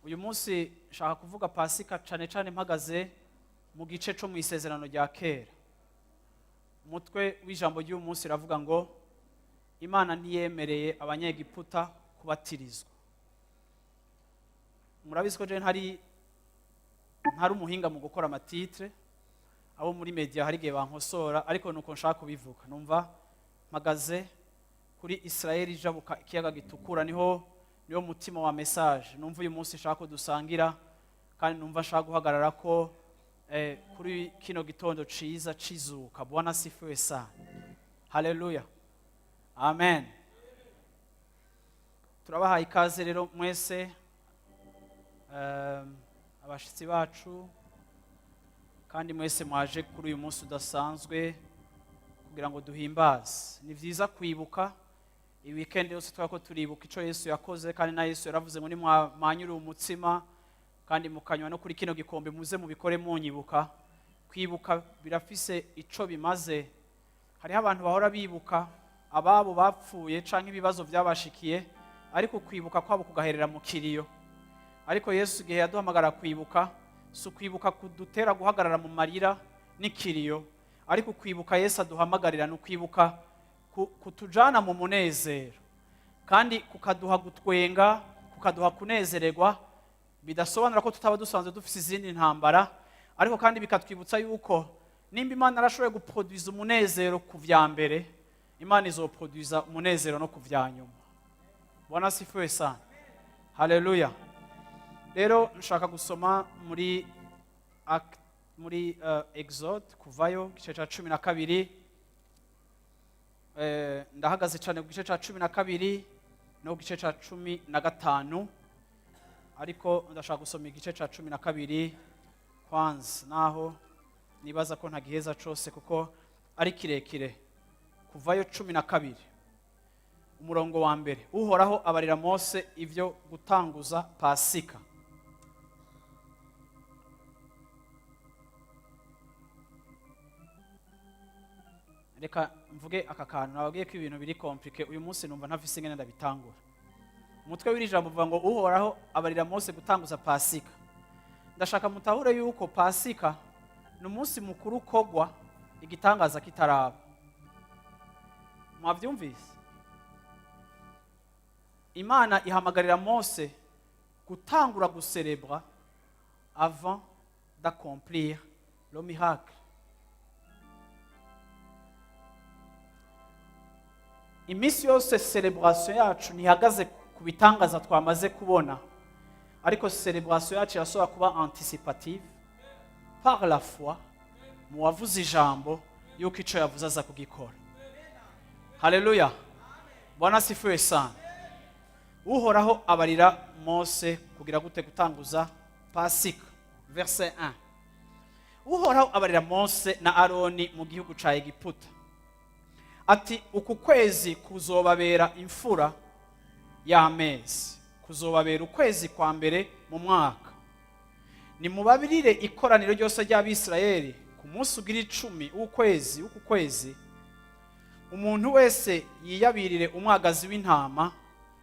Uyu munsi nshaka kuvuga Pasika cane cane mpagaze mu gice co mu Isezerano rya Kera. Umutwe w'ijambo ry'uyu munsi iravuga ngo: "Imana ntiyemereye Abanyegiputa kubatirizwa." Murabizi ko je ntari umuhinga mu gukora ama titres. Abo muri media hari igihe bankosora, ariko nuko nshaka kubivuga. Numva mpagaze kuri Israel ijabuka ikiyaga Gitukura, niho mutima wa message numva uyu munsi nshaka ko dusangira, kandi numva nshaka guhagarara ko kuri kino gitondo ciza cizuka. Bwana asifiwe sana, haleluya, amen. Turabahaye ikaze rero mwese, abashitsi bacu, kandi mwese mwaje kuri uyu munsi udasanzwe kugira ngo duhimbaze. Ni byiza kwibuka. Iyi weekend yose twari ko turibuka ico Yesu yakoze, kandi na Yesu yaravuze ngo: "Nimwamanyure umutsima kandi mukanywa no kuri kino gikombe, muze mubikore munyibuka." Kwibuka birafise ico bimaze. Hariho abantu bahora bibuka ababo bapfuye canke ibibazo byabashikiye, ariko kwibuka kwabo kugaherera mu kiriyo. Ariko Yesu igihe yaduhamagara kwibuka, si ukwibuka kudutera guhagarara mu marira n'ikiriyo, ariko kwibuka Yesu aduhamagarira ni ukwibuka kutujana mu munezero, kandi kukaduha gutwenga, kukaduha kunezererwa. Bidasobanura ko tutaba dusanzwe dufite izindi ntambara, ariko kandi bikatwibutsa yuko nimba Imana arashoboye guproduiza umunezero ku vya mbere, Imana izoproduiza umunezero no ku vya nyuma. Bwana asifiwe sana, haleluya. Rero nshaka gusoma muri Exode, Kuvayo, igice cya 12. Ndahagaze cyane ku gice cya 12 no ku gice cya 15, ariko ndashaka gusoma igice cya 12 kwanza, naho nibaza ko ntagiheza cose kuko ari kirekire. Kuvayo 12, umurongo wa mbere. Uhoraho abarira Mose ibyo gutanguza Pasika. Reka mvuge aka kantu. Nababwiye ko ibintu biri compliqué uyu munsi, numva ntafise ingene ndabitangura. Umutwe w'iri jambo uvuga ngo: "Uhoraho abarira Mose gutanguza Pasika." Ndashaka mutahure yuko Pasika ni umunsi mukuru ukogwa igitangaza kitaraba. Mwabyumvise? Imana ihamagarira Mose gutangura guserebra avant d'accomplir le miracle. Iminsi yose celebration yacu ntihagaze ku bitangaza twamaze kubona, ariko celebration yacu irashobora kuba anticipative par la foi mu wavuze ijambo, yuko ico yavuze aza kugikora. Haleluya, Bwana asifiwe sana. Uhoraho abarira Mose kugira gute? Gutanguza Pasika. Verset 1: Uhoraho abarira Mose na Aroni mu gihugu ca Egiputa ati: "Uku kwezi kuzobabera imfura y'amezi, kuzobabera ukwezi kwa mbere mu mwaka. Nimubabirire ikoraniro ryose ry'Abisirayeli, ku munsi ugira 10 w'ukwezi w'uku kwezi, umuntu wese yiyabirire umwagazi w'intama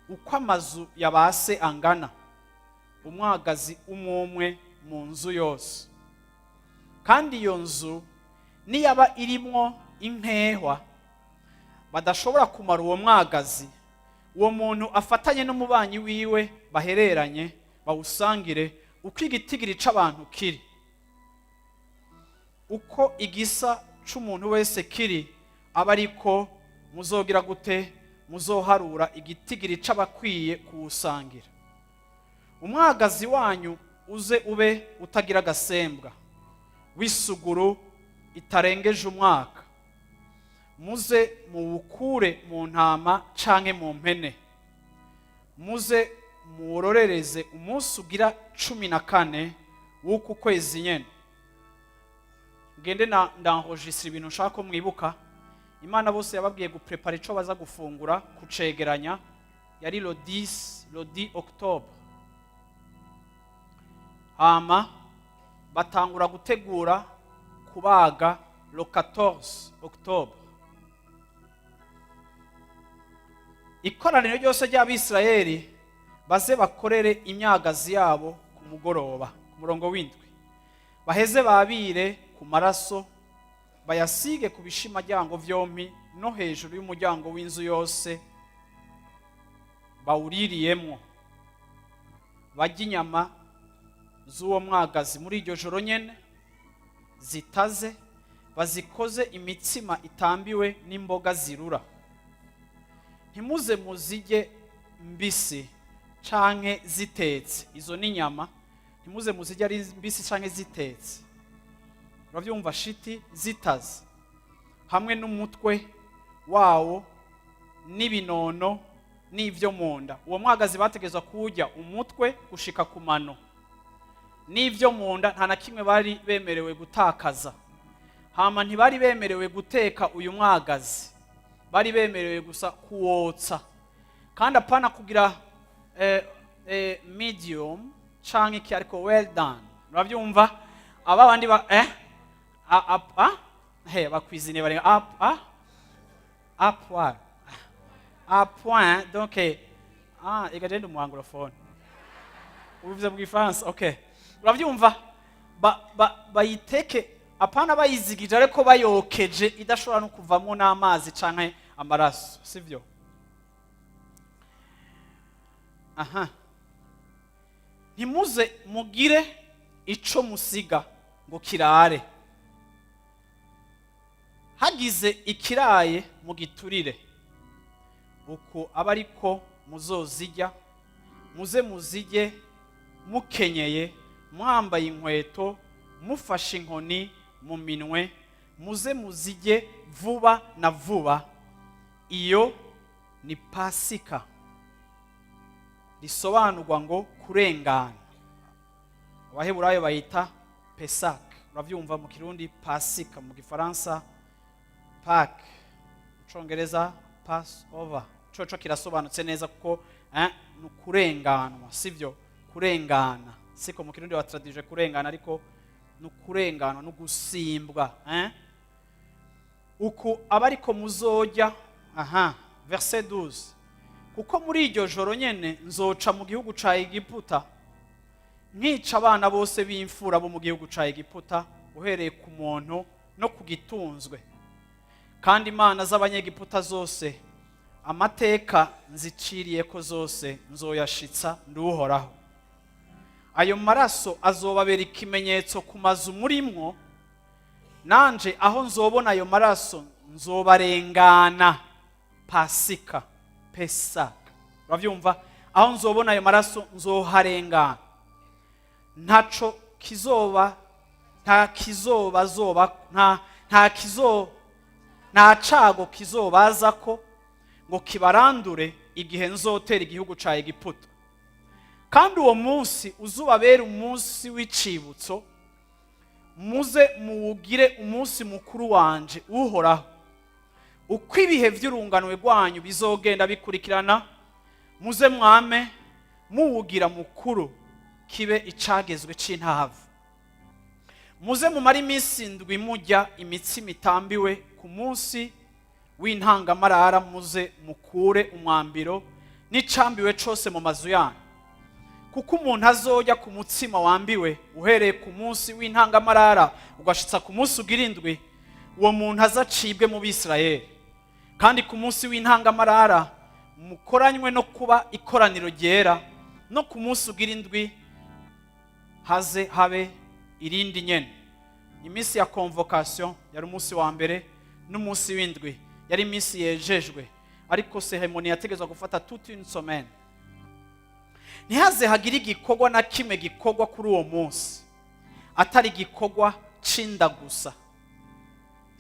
uko amazu ya ba se angana, umwagazi umwe umwe mu nzu yose. Kandi iyo nzu niyaba irimwo inkehwa, badashobora kumara uwo mwagazi, uwo muntu afatanye n'umubanyi wiwe bahereranye, bawusangire uko igitigiri c'abantu kiri, uko igisa c'umuntu wese kiri, aba ariko muzogira gute? Muzoharura igitigiri c'abakwiye kuwusangira. Umwagazi wanyu uze ube utagira agasembwa, w'isuguru itarengeje umwaka. Muze muwukure mu ntama canke mu mpene. Muze muwororereze umunsi ugira 14 w'uku kwezi nyene." Ngende na ndanregistra ibintu nshaka ko mwibuka. Imana bose yababwiye guprepara ico baza gufungura, kucegeranya, yari le 10, le 10 octobre. Hama batangura gutegura kubaga le 14 octobre. Ikoraniro ryose ry'Abisirayeli Baze bakorere imyagazi yabo ku mugoroba. Ku murongo w'indwi: baheze babire ku maraso, bayasige ku bishimaryango vyompi no hejuru y'umuryango w'inzu yose bawuririyemwo. Barya inyama z'uwo mwagazi muri iryo joro nyene, zitaze, bazikoze imitsima itambiwe n'imboga zirura. Ntimuze muzirye mbisi canke zitetse. Izo ni inyama, ntimuze muzirye ari mbisi canke zitetse. Uravyumva? Shiti zitaze, hamwe n'umutwe wawo n'ibinono n'ivyo mu nda. Uwo mwagazi bategerezwa kuwurya umutwe gushika ku mano n'ivyo mu nda, nta na kimwe bari bemerewe gutakaza. Hama ntibari bemerewe guteka uyu mwagazi, bari bemerewe gusa kuwotsa, kandi apana kugira medium canke iki, ariko well done. Urabyumva? Aba bandi ba a, a, a he bakwizine bari a point, à point. Donc ah, ega je ndi umu anglophone, ubivuze mu Gifaransa. Okay, urabyumva? Ba, ba, bayiteke, apana bayizigije, ariko bayokeje, idashobora no kuvamo n'amazi canke amaraso, sivyo? Aha, ntimuze mugire ico musiga ngo kirare. Hagize ikiraye, mugiturire. Uko aba ariko muzozijya. Muze muzijye mukenyeye, mwambaye inkweto, mufashe inkoni mu minwe. Muze muzijye vuba na vuba. Iyo ni Pasika, risobanurwa ngo kurengana. Abaheburayo bayita Pesak. Urabyumva? Mu Kirundi Pasika, mu Gifaransa Pâques, mu Congereza Pass over. Coco kirasobanutse neza kuko ni ukurenganwa, sibyo? Kurengana, siko mu Kirundi batradije kurengana, ariko ni ukurenganwa, ni ugusimbwa. Uku aba ariko muzojya. Aha, verset 12: kuko muri iryo joro nyene nzoca mu gihugu ca Egiputa, nkica abana bose b'imfura bo mu gihugu ca Egiputa, uhereye ku muntu no ku gitunzwe. Kandi imana z'Abanyegiputa zose, amateka nziciriye ko zose nzoyashitsa, nduhoraho. Ayo maraso azobabera ikimenyetso ku mazu murimwo. Nanje aho nzobona ayo maraso, nzobarengana. Pasika, Pesaka. Urabyumva? Aho nzobona ayo maraso, nzoharengana. Ntaco kizoba, nta kizoba zoba, nta kizo, nta cago kizobaza ko ngo kibarandure igihe nzotera igihugu ca Egiputa. Kandi uwo munsi uzubabere umunsi w'icibutso, muze muwugire umunsi mukuru wanje Uhoraho. Uko ibihe vy'urunganwe rwanyu bizogenda bikurikirana, muze mwame muwugira mukuru, kibe icagezwe c'intavu. Muze mumare iminsi 7 murya imitsima itambiwe. Ku munsi w'intangamarara muze mukure umwambiro n'icambiwe cose mu mazu yanyu, kuko umuntu azojya ku mutsima wambiwe uhereye ku munsi w'intangamarara ugashitsa ku munsi ugira indwi, uwo muntu azacibwe mu Bisirayeli. Kandi ku munsi w'intangamarara mukoranywe no kuba ikoraniro ryera, no ku munsi ugira indwi haze habe irindi nyene. Iminsi ya convocation yari umunsi wa mbere n'umunsi w'indwi, yari iminsi yejejwe, ariko cérémonie yategezwa gufata toute une semaine. Ntihaze hagire igikorwa na kimwe gikorwa kuri uwo munsi, atari igikorwa c'inda gusa,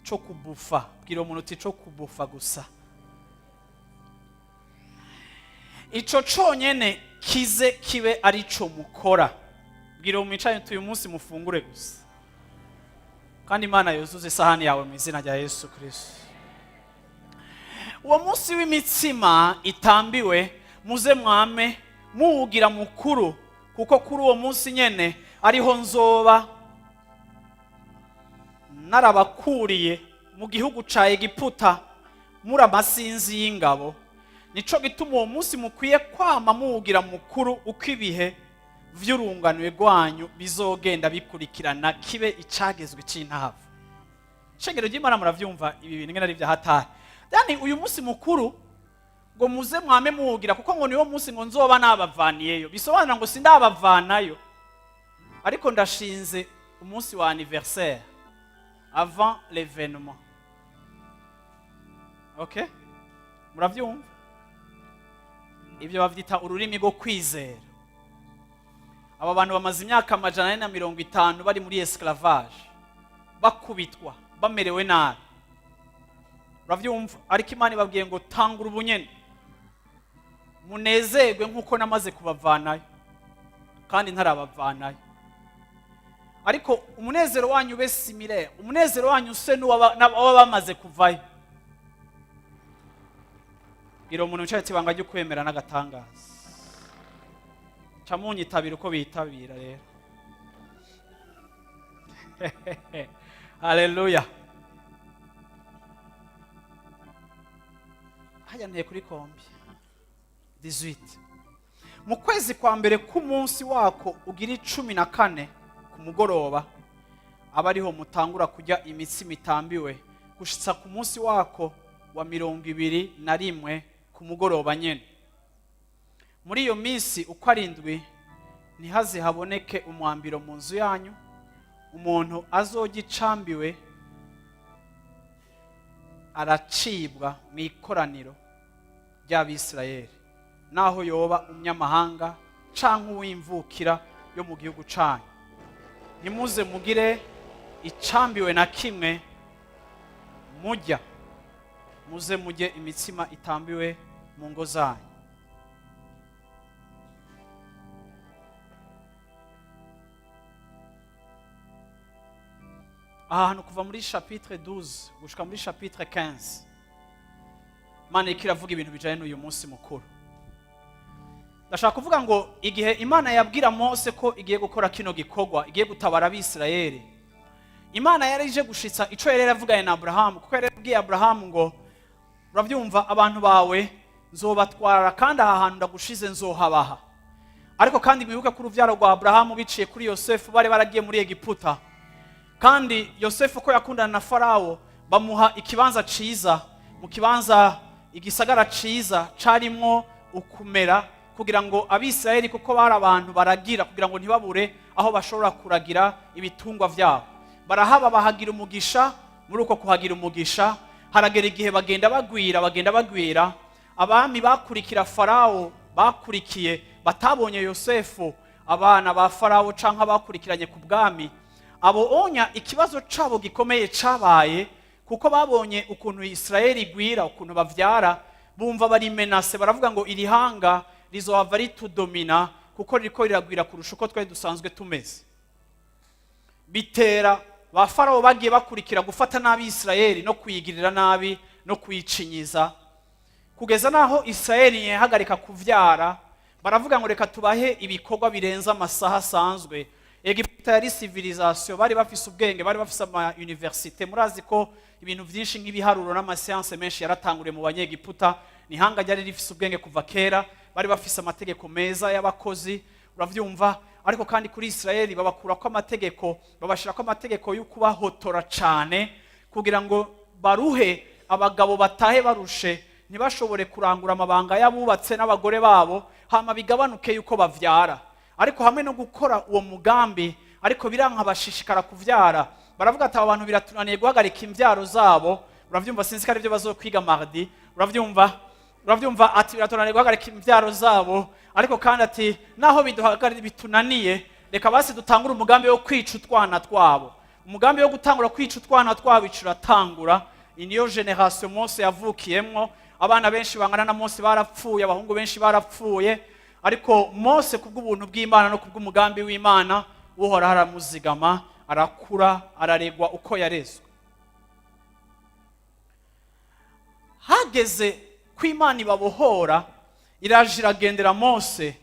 co kubufa. Bwira umuntu uti: "Co kubufa gusa." Ico conyene kize kibe ari co mukora. Bwira uwo mwicaye uti: "Uyu munsi mufungure gusa." Kandi Imana yuzuze isahani yawe mu izina rya Yesu Kristo. Uwo munsi w'imitsima itambiwe muze mwame muwugira mukuru, kuko kuri uwo munsi nyene ariho nzoba narabakuriye mu gihugu ca Egiputa muri amasinzi y'ingabo. Nico gituma uwo munsi mukwiye kwama muwugira mukuru uko ibihe vy'urunganwe rwanyu bizogenda bikurikirana, kibe icagezwe c'intavu. Shengero ry'Imana, muravyumva ibi bintu ngene ari vyahatari? Yani uyu munsi mukuru ngo muze mwame muwugira, kuko ngo niwo munsi ngo nzoba nabavaniyeyo. Bisobanura ngo sindabavanayo, ariko ndashinze umunsi wa anniversaire avant l'événement. Okay, muravyumva? Ibyo bavyita ururimi rwo kwizera. Aba bantu bamaze imyaka 450 bari muri esclavage, bakubitwa, bamerewe nabi, uravyumva? Ariko Imana ibabwiye ngo tangura ubunyene munezerwe nk'uko namaze kubavanayo kandi ntarabavanayo, ariko umunezero wanyu ube similaire, umunezero wanyu use n'uw'aba bamaze kuvayo. Bwira umuntu wicaye ati: "Ibanga ryo kwemera n'agatangaza." Ca munyitabira uko bitabira rero. Haleluya! Hajya nteye kuri kombi 18. Mu kwezi kwa mbere k'umunsi wako ugira 14 ku mugoroba, aba ariho mutangura kurya imitsima itambiwe gushitsa ku munsi wako wa 21 ku mugoroba nyene. Muri iyo minsi uko arindwi ntihaze haboneke umwambiro mu nzu yanyu. Umuntu azojya icambiwe aracibwa mu ikoraniro ry'Abisirayeli, naho yoba umunyamahanga canke uw'imvukira yo mu gihugu canyu. Ntimuze mugire icambiwe na kimwe mujya, muze mujye imitsima itambiwe mu ngo zanyu. Aha hantu kuva muri chapitre 12 gushika muri chapitre 15, Imana iriko iravuga ibintu bijanye n'uyu munsi mukuru. Ndashaka kuvuga ngo igihe Imana yabwira Mose ko igiye gukora kino gikorwa, igiye gutabara Abisirayeli, Imana yari ije gushitsa ico yari yaravuganye na Aburahamu, kuko yari yabwiye Aburahamu ngo: "Urabyumva, abantu bawe nzobatwara, kandi aha hantu ndagushize nzohabaha." Ariko kandi mwibuke ko uruvyaro rwa Aburahamu biciye kuri Yosefu bari baragiye muri Egiputa, kandi Yosefu ko yakundana na Farawo, bamuha ikibanza ciza, mu kibanza igisagara ciza carimwo ukumera, kugira ngo Abisirayeli, kuko bari abantu baragira, kugira ngo ntibabure aho bashobora kuragira ibitungwa vyabo. Barahaba, bahagira umugisha. Muri uko kuhagira umugisha, haragera igihe bagenda bagwira, bagenda bagwira. Abami bakurikira Farawo, bakurikiye batabonye Yosefu, abana ba Farawo canke abakurikiranye ku bwami, abo onya ikibazo cabo gikomeye cabaye kuko babonye ukuntu Isirayeli igwira, ukuntu bavyara, bumva bari menacés. Baravuga ngo iri hanga rizohava ritudomina, kuko ririko riragwira kurusha uko twari dusanzwe tumeze. Bitera ba Farawo bagiye bakurikira gufata nabi Isirayeli no kuyigirira nabi no kuyicinyiza, kugeza naho Isirayeli yahagarika kuvyara. Baravuga ngo reka tubahe ibikorwa birenze amasaha asanzwe. Egiputa yari civilisation, bari bafise ubwenge, bari bafise ama université. Murazi ko ibintu byinshi nk'ibiharuro n'amasiyanse menshi yaratanguriye mu Banyegiputa. Ni ihanga ryari rifise ubwenge kuva kera, bari bafise amategeko meza y'abakozi, uravyumva? Ariko kandi kuri Isirayeli babakura ko amategeko, babashira ko amategeko yo kubahotora cane kugira ngo baruhe, abagabo batahe barushe, ntibashobore kurangura amabanga y'abubatse n'abagore babo, hama bigabanuke yuko bavyara. Ariko hamwe no gukora uwo mugambi, ariko biranka, bashishikara kuvyara. Baravuga ati: "Aba bantu biratunaniye guhagarika imvyaro zabo." Uravyumva? Sinzi ko aribyo bazokwiga mardi. Uravyumva? Uravyumva? Ati biratunaniye guhagarika imvyaro zabo, ariko kandi ati naho biduhagarika bitunaniye, reka basi dutangure umugambi wo kwica utwana twabo. Umugambi wo gutangura kwica utwana twabo ico uratangura. Iyi niyo génération Mose yavukiyemwo. Abana benshi bangana na Mose barapfuye, abahungu benshi barapfuye, ariko Mose kubw'ubuntu bw'Imana no kubw'umugambi w'Imana, Uhoraho aramuzigama, arakura, araregwa uko yarezwe. Hageze ko Imana ibabohora, iraje iragendera Mose.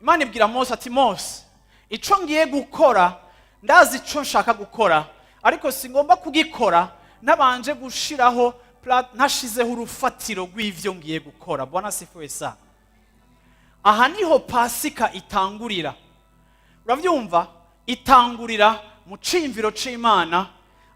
Imana ibwira Mose ati: "Mose, ico ngiye gukora, ndazi ico nshaka gukora, ariko singomba kugikora ntabanje gushiraho ntashizeho urufatiro rw'ivyo ngiye gukora. Bwana asifiwe sana. Aha niho Pasika itangurira. Urabyumva, itangurira mu ciyumviro c'Imana,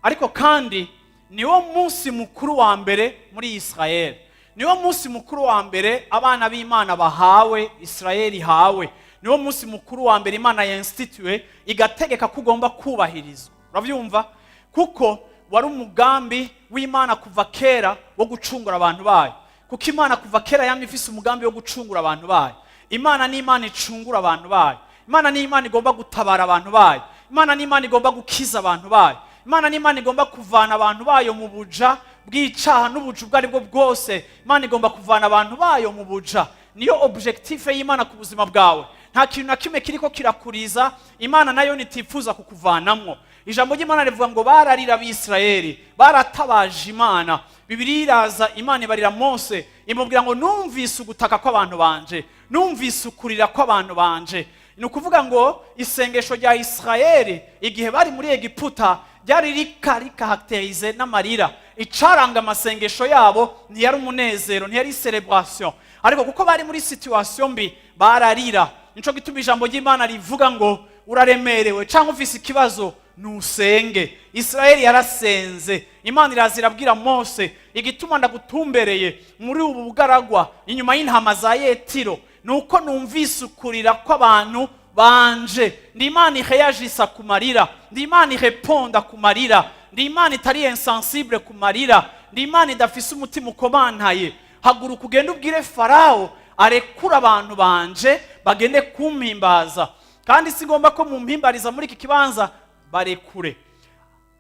ariko kandi niwo munsi mukuru wa mbere muri Israel, niwo munsi mukuru wa mbere abana b'Imana bahawe, Israel ihawe. Niwo munsi mukuru wa mbere Imana yainstitué, igategeka ko ugomba kubahirizwa. Urabyumva, kuko wari umugambi w'Imana kuva kera wo gucungura abantu bayo, kuko Imana kuva kera yamye ifise umugambi wo gucungura abantu bayo. Imana ni Imana icungura abantu bayo. Imana ni Imana igomba gutabara abantu bayo. Imana ni Imana igomba gukiza abantu bayo. Imana ni Imana igomba kuvana abantu bayo mu buja bw'icaha n'ubuja ubwo ari bwo bwose. Imana igomba kuvana abantu bayo mu buja. Niyo objectif y'Imana ku buzima bwawe. Nta kintu na kimwe kiriko kirakuriza, Imana nayo nitifuza kukuvanamwo. Ijambo ry'Imana rivuga ngo bararira, Abisirayeli baratabaje Imana. Bibiliya iraza, Imana ibarira Mose, imubwira ngo: "Numvise ugutaka kw'abantu banje, numvise ukurira kw'abantu banje." Ni ukuvuga ngo isengesho rya Isirayeli igihe bari muri Egiputa ryari ricaractérisé n'amarira. Icaranga amasengesho yabo ntiyari umunezero, ntiyari célébration, ariko kuko bari muri situation mbi bararira. Nico gituma ijambo ry'Imana rivuga ngo uraremerewe cyangwa ufise ikibazo, nusenge. Isirayeli yarasenze, Imana iraza irabwira Mose: "Igituma ndagutumbereye muri ubu bugaragwa inyuma y'intama za Yetiro ni uko numvise ukurira kw'abantu banje. Ndi Imana iréagissa ku marira, ndi Imana iréponda ku marira, ndi Imana itari insensible ku marira, ndi Imana idafise umutima ukomantaye. Haguruka ugende ubwire Farawo arekura abantu banje bagende kumpimbaza, kandi si ngombwa ko mumpimbariza muri iki kibanza, barekure."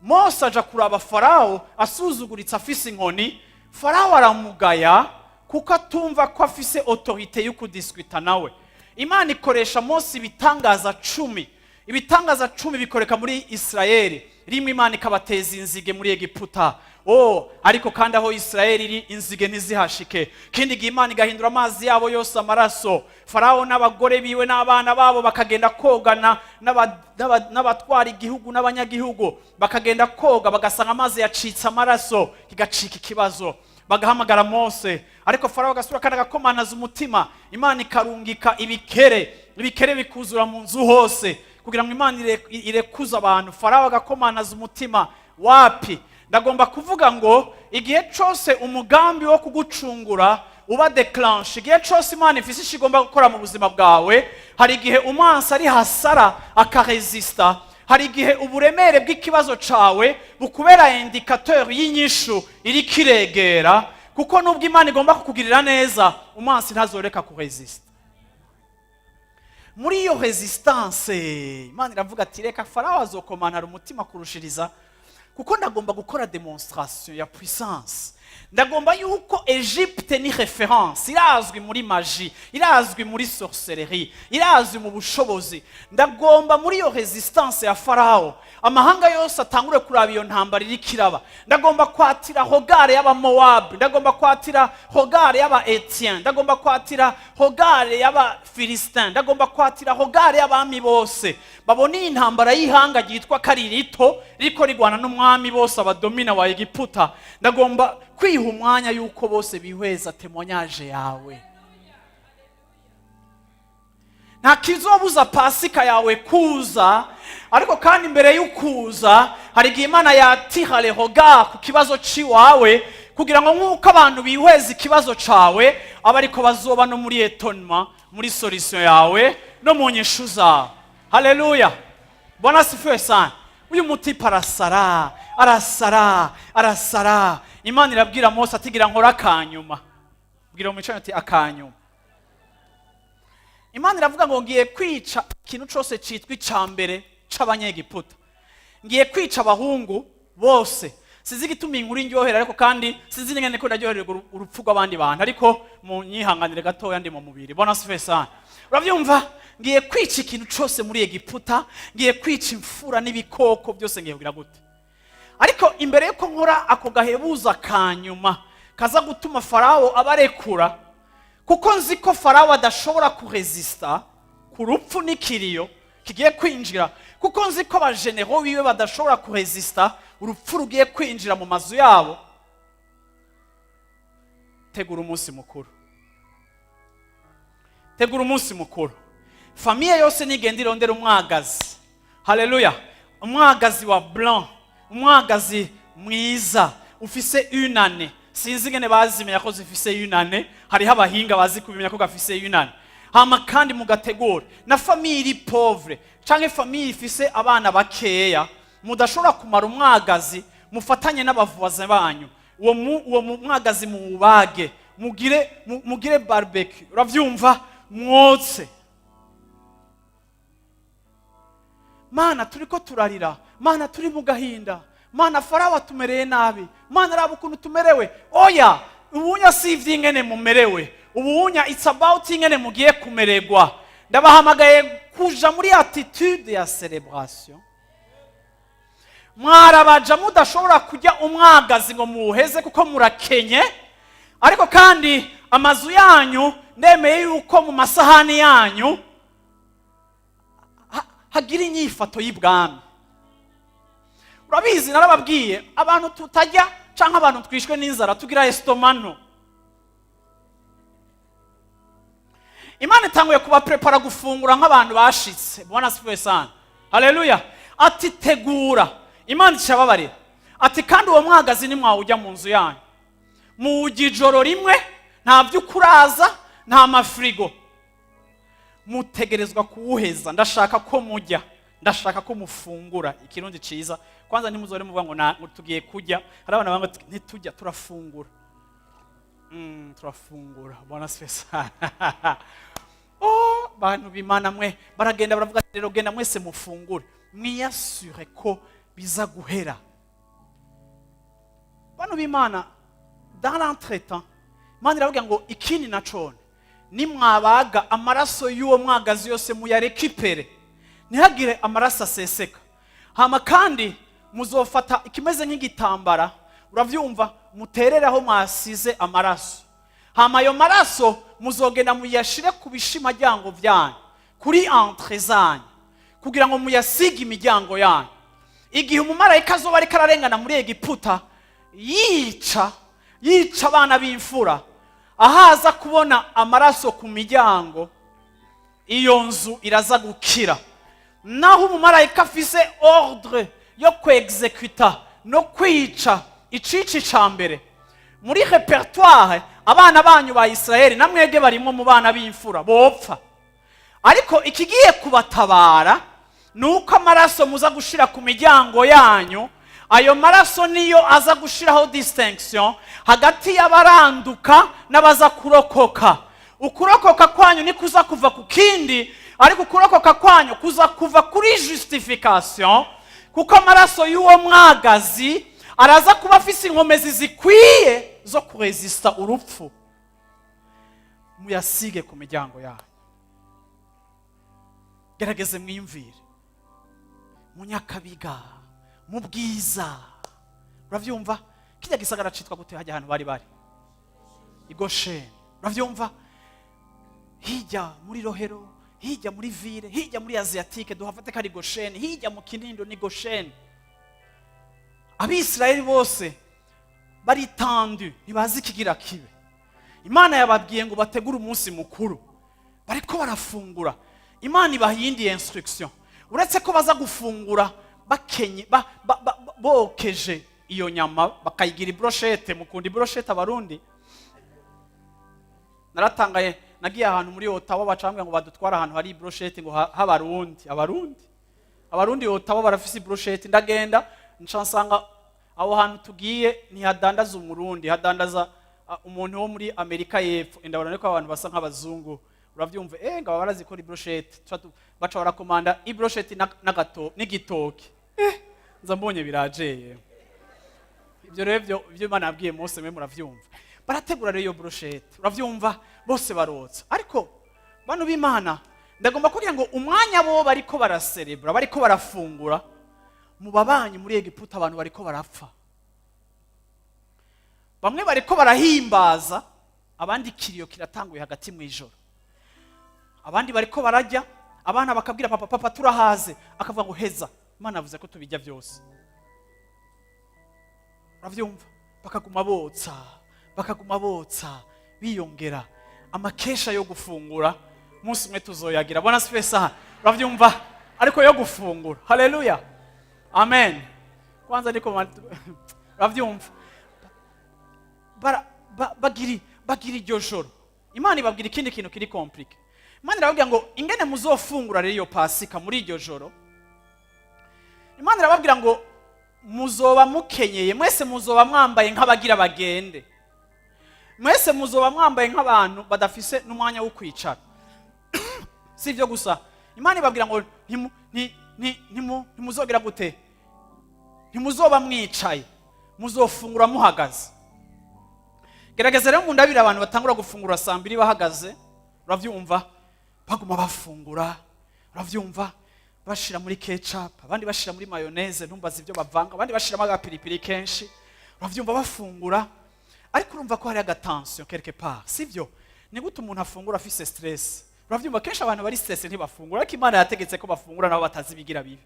Mose aja kuraba Farawo asuzuguritse, afise inkoni. Farawo aramugaya kuko atumva ko afise autorité yo kudiscuta nawe. Imana ikoresha Mose ibitangaza 10. Ibitangaza 10 bikoreka muri Isirayeli. Rimwe Imana ikabateza inzige muri Egiputa, oh, ariko kandi aho Isirayeli iri inzige ntizihashike. Kindi gihe Imana igahindura amazi yabo yose amaraso. Farawo n'abagore biwe n'abana babo bakagenda kogana n'abatwara igihugu n'abanyagihugu, bakagenda koga bagasanga amazi yacitse amaraso, kigacika ikibazo, bagahamagara Mose. Ariko Farawo agasura kandi agakomanaza umutima. Imana ikarungika ibikere, ibikere bikuzura mu nzu hose kugira ngo Imana irekuze abantu. Farawo agakomanaza umutima. Wapi! Ndagomba kuvuga ngo igihe cyose umugambi wo kugucungura uba déclenché, igihe cyose Imana ifise icyo igomba gukora mu buzima bwawe, hari igihe umwansi ari hasara akarésista. Hari igihe uburemere bw'ikibazo cawe bukubera indicateur y'inyishu iriko iregera, kuko nubwo Imana igomba kukugirira neza, umwansi ntazoreka kurésista. Muri iyo résistance, Imana iravuga ati: "Reka Farawo azokomantara umutima kurushiriza, kuko ndagomba gukora démonstration ya puissance. Ndagomba yuko Egypte ni référence, irazwi muri magie, irazwi muri sorcellerie, irazwi mu bushobozi. Ndagomba muri iyo résistance ya Farawo amahanga yose atangure kuraba iyo ntambara iriko iraba. Ndagomba kwattirer regard y'Abamowabu, ndagomba kwattirer regard y'aba Héthiens, ndagomba kwattirer regard y'Abafilistin, ndagomba kwattirer regard y'abami bose, babone iyi ntambara y'ihanga ryitwa ko ari rito ririko rigwana n'umwami bose abadomina wa Egiputa. Ndagomba kwiha umwanya yuko bose bihweza témoignage yawe." Nta kizobuza Pasika yawe kuza, ariko kandi imbere y'ukuza hari igihe Imana yattira le regard ku kibazo c'iwawe, kugira ngo nk'uko abantu bihweza ikibazo cawe, abe ariko bazoba no muri étonnement muri solution yawe no mu nyishu zawe. Haleluya, Bwana asifiwe sana. Uyu mutipe arasara, arasara, arasara. Imana irabwira Mose ati: "Gira nkora akanyuma." Bwira mu ati: "Akanyuma." Imana iravuga ngo: "Ngiye kwica ikintu cyose cyitwa icya mbere c'Abanyegiputa, ngiye kwica abahungu bose." Sinzi igituma inkuru indyohera, ariko kandi sinzi n'ingene ko ndaryohererwa urupfu rw'abandi bantu, ariko mu nyihanganire gatoya, ndi mu mubiri. Bwana asifiwe sana. Urabyumva, ngiye kwica ikintu cyose muri Egiputa, ngiye kwica imfura n'ibikoko byose, ngiye kugira gute? Ariko imbere yuko nkora ako gahebuza ka nyuma kaza gutuma Farawo abarekura, kuko nzi ko Farawo adashobora kurésista ku rupfu n'ikiriyo kigiye kwinjira, kuko nzi ko abagénéraux biwe badashobora kurésista urupfu rugiye kwinjira mu mazu yabo." Tegura umunsi mukuru, tegura umunsi mukuru. Famille yose nigenda irondera umwagazi, haleluya, umwagazi wa blanc, umwagazi mwiza ufise unane. Sinzi ingene bazimenya ko zifise unane, hariho abahinga bazi kubimenya ko gafise unane. Hama kandi mugategura na famille iri pauvre canke famille ifise abana bakeya mudashobora kumara umwagazi, mufatanye n'abavuzi banyu, uwo mwagazi muwubage, mugire barbecue, uravyumva, mwotse. Mana, turiko turarira, Mana, turi mu gahinda, Mana, Farawo atumereye nabi, Mana, raba ukuntu tumerewe. Oya, ubunya si ivy'ingene mumerewe, ubunya it's about ingene mugiye kumererwa. Ndabahamagaye kuja muri attitude ya celebration. Mwarabaja mudashobora kurya umwagazi ngo muwuheze kuko murakenye, ariko kandi amazu yanyu, ndemeye yuko mu masahani yanyu hagira inyifato y'ibwami. Urabizi, narababwiye, abantu tutajya canke abantu twishwe n'inzara tugira estomac nto. Imana itanguye kubaprepara gufungura nk'abantu bashitse. Bwana asifiwe sana, haleluya. Ati tegura. Imana icababarira ati kandi uwo mwagazi nimwawujya mu nzu yanyu, muwujya ijoro rimwe, nta vy'ukuraza, nta mafirigo, mutegerezwa kuwuheza. Ndashaka ko mujya, ndashaka ko mufungura. Ikirundi ciza kwanza, ntimuzore muvuga ngo ngo tugiye kurya. Hari abana banga ntitujya, turafungura. Turafungura. Bwana asifiwe sana. Oh, bantu b'Imana mwe, baragenda baravuga ati rero genda mwese mufungure, mwiyasure ko biza guhera. Bantu b'Imana, dans l'entretemps Imana iravuga ngo ikindi nacone, nimwabaga amaraso y'uwo mwagazi yose muyarekipere, ntihagire amaraso aseseka. Hama kandi muzofata ikimeze nk'igitambara, uravyumva, muterere aho mwasize amaraso. Hama ayo maraso muzogenda muyashire ku bishimajyango vyanyu, kuri entrée zanyu, kugira ngo muyasige imiryango yanyu. Igihe umumarayika azoba ariko ararengana muri Egiputa yica yica abana b'imfura, ahaza kubona amaraso ku miryango, iyo nzu iraza gukira. Naho umumarayika afise ordre yo kwexecuta no kwica icici ca mbere muri répertoire, abana banyu ba Isirayeli namwege barimo mu bana b'imfura bopfa. Ariko ikigiye kubatabara ni uko amaraso muza gushira ku miryango yanyu, ayo maraso niyo aza gushiraho distinction hagati y'abaranduka n'abaza kurokoka. Ukurokoka kwanyu ni kuza kuva ku kindi, ariko ukurokoka kwanyu kuza kuva kuri justification, kuko amaraso y'uwo mwagazi araza kuba afise inkomezi zikwiye zo kuresista urupfu. Muyasige ku miryango yanyu. Gerageze mwiyumvire mu Nyakabiga, mu Bwiza, uravyumva, kijya gisagara citwa gute hajya ahantu bari bari i Gosheni, uravyumva, hirya muri Rohero, hirya muri ville, hirya muri Asiatique, duhafate ko ari Gosheni, hirya mu Kinindo ni Gosheni. Abisirayeli bose baritandu, ntibazi ikigira kibe. Imana yababwiye ngo bategure umunsi mukuru, bariko barafungura. Imana ibaha iyindi instruction, uretse ko baza gufungura bakenye bokeje iyo nyama bakayigira ibrochette. Mukunda ibrochette Abarundi? Naratangaye, nagiye ahantu muri Ottawa, bacambwira ngo badutware ahantu hari ibrochette, ngo h'Abarundi. Abarundi Ottawa barafise ibrochette. Ndagenda, nca nsanga aho hantu tugiye ntihadandaza Umurundi, hadandaza umuntu wo muri Amerika y'Epfo. Ndabona ko abantu basa nk'abazungu, uravyumva, ngaba barazikora ibrochette. Baca barakomanda ibrochette n'agato n'igitoki. Nza mbonye birajeye. Ibyo rero byo Imana yabwiye Mose, mwe muravyumva. Barategura rero iyo brochette, uravyumva, bose barotsa. Ariko bantu b'Imana, ndagomba kugira ngo umwanya bo bariko baraserebura, bariko barafungura, mu babanyi muri Egiputa abantu bariko barapfa. Bamwe bariko barahimbaza, abandi ikiriyo kiratanguye hagati mu ijoro. Abandi bariko barajya, abana bakabwira papa: "Papa, turahaze." Akavuga ngo heza, Imana yavuze ko tubijya byose, uravyumva. Bakaguma botsa, Bakaguma botsa, biyongera amakesha yo gufungura. Umunsi umwe tuzoyagira. Bwana asifiwe sana. Uravyumva? Ariko yo gufungura. Haleluya, amen. Kwanza niko uravyumva, bagira iryo joro. Imana ibabwira ikindi kintu kiri compliqué. Imana irababwira ngo ingene muzofungura rero iyo Pasika muri iryo joro, Imana irababwira ngo muzoba mukenyeye mwese, muzoba mwambaye nk'abagira bagende mwese, muzoba mwambaye nk'abantu badafise n'umwanya wo kwicara. Si ibyo gusa, Imana ibabwira ngo ntimuzogera gute, ntimuzoba mwicaye, muzofungura muhagaze. Gerageza rero mundabire abantu batangura gufungura saa 2 bahagaze. Uravyumva? Baguma bafungura, uravyumva, bashira muri ketchup, abandi bashira muri mayonnaise, ntumbaze ibyo bavanga, abandi bashiramo agapiripiri kenshi. Uravyumva? Bafungura, ariko urumva ko hari agatension quelque part, sibyo? Ni gute umuntu afungura afise stress? Uravyumva? Kenshi abantu bari stress ntibafungura, ariko Imana yategetse ko bafungura nabo batazi ibigira bibi.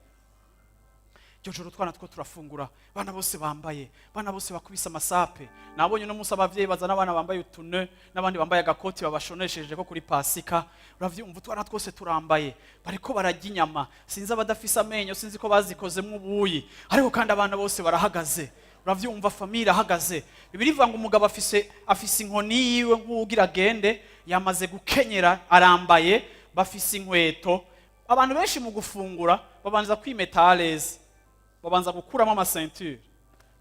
Iryo joro twana two turafungura, abana bose bambaye, abana bose bakubise amasape. Nabonye uno munsi abavyeyi bazana abana bambaye utune n'abandi bambaye agakoti babashonesheje ko kuri Pasika. Uravyumva? Utwana twose turambaye, bariko bararya inyama. Sinzi abadafise amenyo, sinzi ko bazikozemwo ubuyi, ariko kandi abana bose barahagaze. Uravyumva? Famille irahagaze. Bibiliya ivuga ngo umugabo afise inkoni yiwe nk'uwugira agende, yamaze gukenyera, arambaye, bafise inkweto. Abantu benshi mu gufungura babanza kwimeta à l'aise, babanza gukuramo amaceintures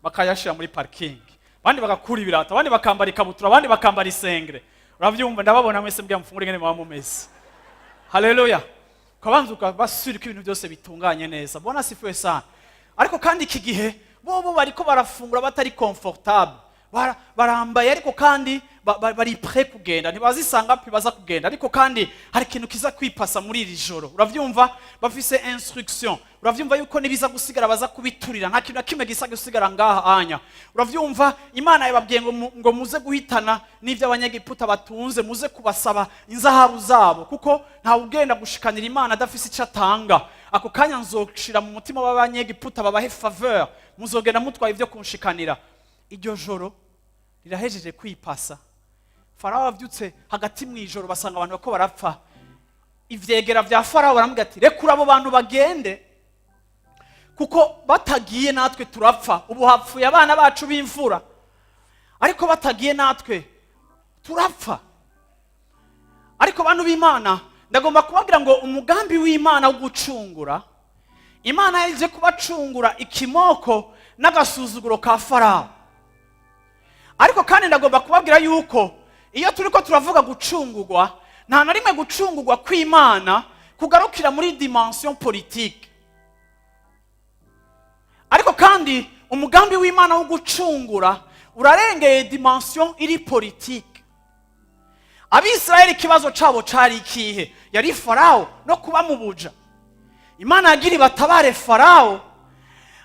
bakayashira muri parking, abandi bagakura ibirato, abandi bakambara ikabutura, abandi bakambara isengere. Uravyumva? Ndababona mwese mbwira mufungure ingene muba mumeze. Haleluya! Ukabanza ukabasubira ko ibintu byose bitunganye neza. Bwana asifiwe sana. Ariko kandi iki gihe bobo bariko barafungura batari confortable. Barambaye, ariko kandi bari prêts kugenda, ntibazisanga pi baza kugenda. Ariko kandi hari ikintu kiza kwipasa muri iri joro. Uravyumva? Bafise instruction, uravyumva, yuko nibiza gusigara baza kubiturira, nta kintu na kimwe gisa gusigara ngaha anya. Uravyumva? Imana yababwiye ngo ngo muze guhitana n'ivyo Abanyegiputa batunze, muze kubasaba inzahabu zabo, kuko ntawe ugenda gushikanira Imana adafise ico atanga. Ako kanya nzoshira mu mutima w'Abanyegiputa babahe faveur, muzogenda mutwaye ivyo kunshikanira. Iryo joro rirahejeje kwipasa. Farawo avyutse hagati mu ijoro, basanga abantu bako barapfa. Ivyegera vya Farawo baramubwira ati: "Rekura abo bantu bagende, kuko batagiye natwe turapfa. Ubu hapfuye abana bacu b'imfura, ariko batagiye natwe turapfa." Ariko bantu b'Imana, ndagomba kubabwira ngo umugambi w'Imana wo gucungura, Imana yaje kubacungura ikimoko n'agasuzuguro ka Farawo. Ariko kandi ndagomba kubabwira yuko iyo turi ko turavuga gucungurwa, nta na rimwe gucungurwa kw'Imana kugarukira muri dimension politique. Ariko kandi umugambi w'Imana wo gucungura urarengeye dimension iri politique. Abisirayeli ikibazo cabo cari ikihe? Yari Farawo no kuba mu buja. Imana yagira ibatabare Farawo.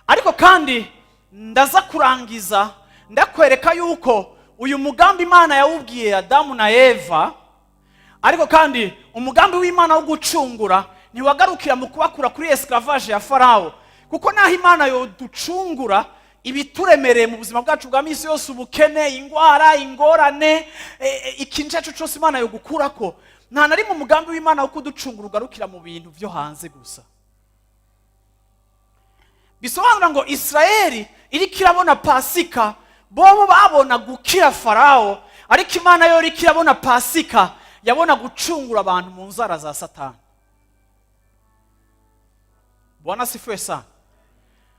Ariko kandi ndaza kurangiza ndakwereka yuko uyu mugambi Imana yawubwiye Adamu na Eva. Ariko kandi umugambi w'Imana wo gucungura ntiwagarukira mu kubakura kuri esclavage ya Farawo, kuko naho Imana yoducungura ibituremereye mu buzima bwacu bwa minsi yose, ubukene, ingwara, ingorane, ikintu cyacu cyose Imana yogukurako, nta na rimwe umugambi w'Imana wo kuducungura ugarukira mu bintu byo hanze gusa. Bisobanura ngo Isirayeli iriko irabona Pasika, bobo babona gukira Farawo, ariko Imana yo iriko irabona Pasika, yabona gucungura abantu mu nzara za Satani. Bwana asifiwe sana.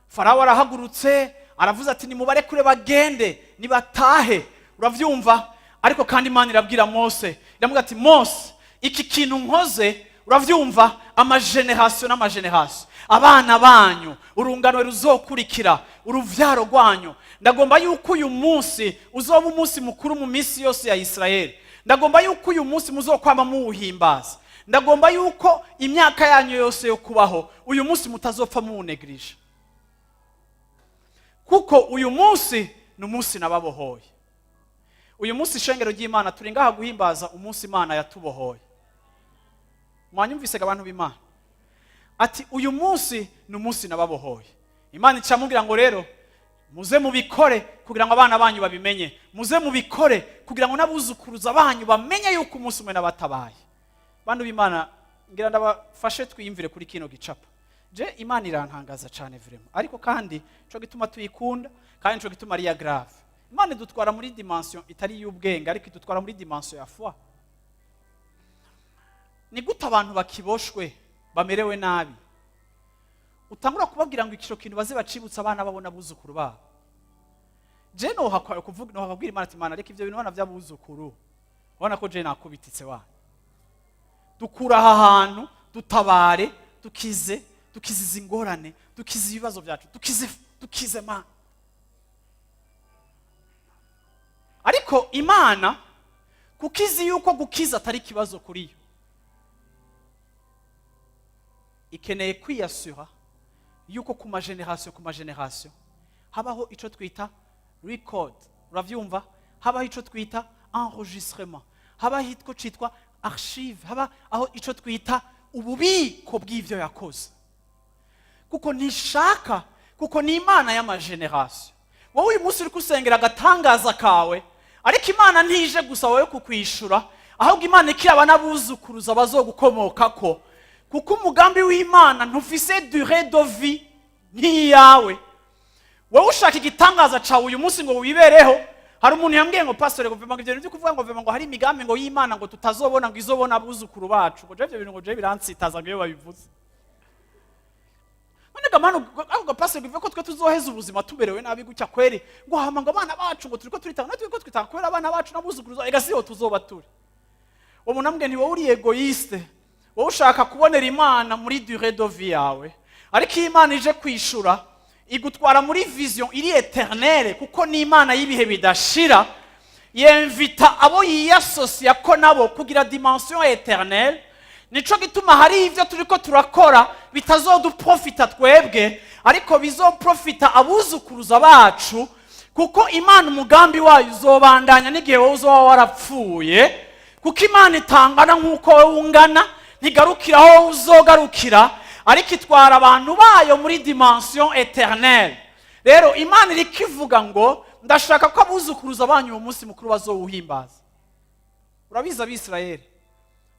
Farawo arahagurutse, aravuze ati: "Nimubarekure bagende, nibatahe." Uravyumva? Ariko kandi Imana irabwira Mose, iramubwira ati: "Mose, iki kintu nkoze, uravyumva, amagénérations n'amagénérations, abana banyu, urungano ruzokurikira, uruvyaro rwanyu, ndagomba yuko uyu munsi uzoba umunsi mukuru mu minsi yose ya Isirayeli. Ndagomba yuko uyu munsi muzokwama muwuhimbaza. Ndagomba yuko imyaka yanyu yose yo kubaho uyu munsi mutazopfa muwunegirije, kuko uyu munsi ni umunsi nababohoye." Uyu munsi, ishengero ry'Imana, turi ngaha guhimbaza umunsi Imana yatubohoye. Mwanyumvise, abantu b'Imana? Ati: "Uyu munsi ni umunsi nababohoye." Imana icamubwira ngo: "Rero Muze mubikore kugira ngo abana banyu babimenye. Muze mubikore kugira ngo n'abuzukuruza banyu bamenye yuko umunsi umwe n'abatabaye. Bantu b'Imana, ngira ndabafashe twiyumvire kuri kino gicapo. Je Imana irantangaza cyane vraiment, ariko kandi nico gituma tuyikunda, kandi nico gituma ari ya grave. Imana idutwara muri dimension itari iy'ubwenge, ariko idutwara muri dimension ya foi. Ni gute abantu bakiboshwe, bamerewe nabi, utangura kubabwira ngo ico kintu baze bacibutsa abana babo n'abuzukuru babo? Je nohakwa kuvuga, nohakabwira Imana ati: "Imana, reka ivyo bintu bana vy'abuzukuru, ubona ko je nakubititse wana. Dukura aha hantu, dutabare, dukize, dukize izi ngorane, dukize ibibazo byacu, dukize, dukize Mana." Ariko Imana, kuko izi yuko gukiza atari ikibazo kuri yo, ikeneye kwiyasura yuko ku ma génération, ku ma génération habaho ico twita record, uravyumva? Habaho ico twita enregistrement, habaho ico citwa archive, haba aho ico twita ububiko bw'ivyo yakoze, kuko ntishaka, kuko ni Imana y'ama génération. Wowe uyu munsi uri gusengera agatangaza kawe, ariko Imana ntije gusa wowe kukwishura, ahubwo Imana ikiraba n'abuzukuruza bazogukomokako, kuko umugambi w'Imana ntufise durée de vie nk'iyawe. Wowe ushaka igitangaza cawe uyu munsi ngo wibereho. Hari umuntu yambwiye ngo: "Pastor, ngo vraiment, ngo ivyo bintu byo kuvuga ngo vraiment, ngo hari imigambi ngo y'Imana ngo tutazobona, ngo izobona abuzukuru bacu, ngo je ivyo bintu ngo je biransitaza ngo iyo babivuze." None ga manu, ako pastor, ngo ko twe tuzoheza ubuzima tuberewe nabi gutya kweri, ngo hama ngo abana bacu, ngo turiko turitanga, natwe turiko twitanga kubera abana bacu n'abuzukuru, ega siho tuzoba turi. Uwo muntu ambwiye nti: "Wowe uri égoïste, wowe ushaka kubonera Imana muri durée de vie yawe." Ariko iyo Imana ije kwishura, igutwara muri vision iri éternelle, kuko ni Imana y'ibihe bidashira. Yemvita abo yiyasosiya ko nabo kugira dimension éternelle. Nico gituma hari ibyo turiko turakora bitazoduprofita twebwe, ariko bizoprofita abuzukuruza bacu, kuko Imana umugambi wayo uzobandanya n'igihe wowe uzoba warapfuye, kuko Imana itangana nk'uko wowe ungana, ntigarukira aho wowe uzogarukira, ariko itwara abantu bayo muri dimension éternelle. Rero Imana iriko ivuga ngo: "Ndashaka ko abuzukuruza banyu uwo munsi mukuru bazowuhimbaza." Urabizi, Abisirayeli,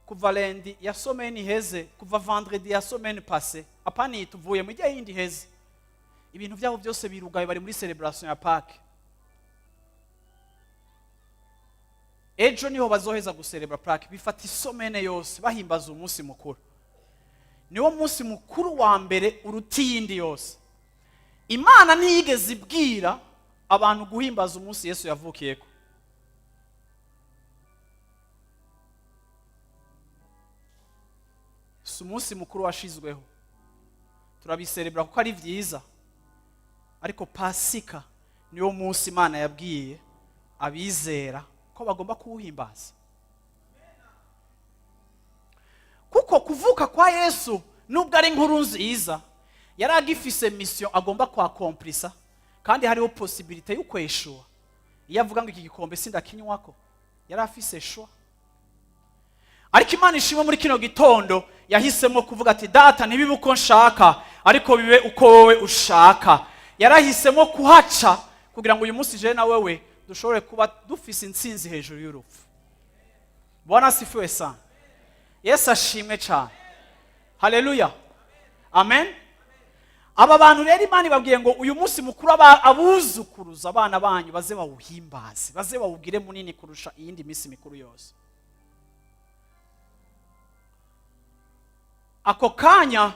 kuva lundi ya semaine iheze, kuva vendredi ya semaine passée, apana iyi tuvuye mu gihe, yindi iheze, ibintu byabo byose birugaye, bari muri célébration ya Pâques. Ejo niho bazoheza guserebra Pâques. Bifata i semaine yose bahimbaza umunsi mukuru. Niwo munsi mukuru wa mbere uruta iyindi yose. Imana ntiyigeze ibwira abantu guhimbaza umunsi Yesu yavukiyeko. Si umunsi mukuru washizweho. Turabiserebra kuko ari byiza, ariko Pasika niwo munsi Imana yabwiye abizera ko bagomba kuwuhimbaza, kuko kuvuka kwa Yesu, nubwo ari inkuru nziza, yari agifise mission agomba kwakomplisa, kandi hariho possibilité yo kweshuwa. Iyo avuga ngo: "Iki gikombe sindakinywako," yari afise choix. Ariko Imana ishimwe, muri kino gitondo yahisemo kuvuga ati: "Data, ntibibe uko nshaka, ariko bibe uko wowe ushaka." Yarahisemo kuhaca kugira ngo uyu munsi je na wewe dushobore kuba dufise intsinzi hejuru y'urupfu. Bwana asifiwe sana. Yesu ashimwe cyane. Haleluya, amen. Aba bantu rero Imana ibabwiye ngo uyu munsi mukuru abuzukuruza, abana banyu baze bawuhimbaze, baze bawugire munini kurusha iyindi minsi mikuru yose. Ako kanya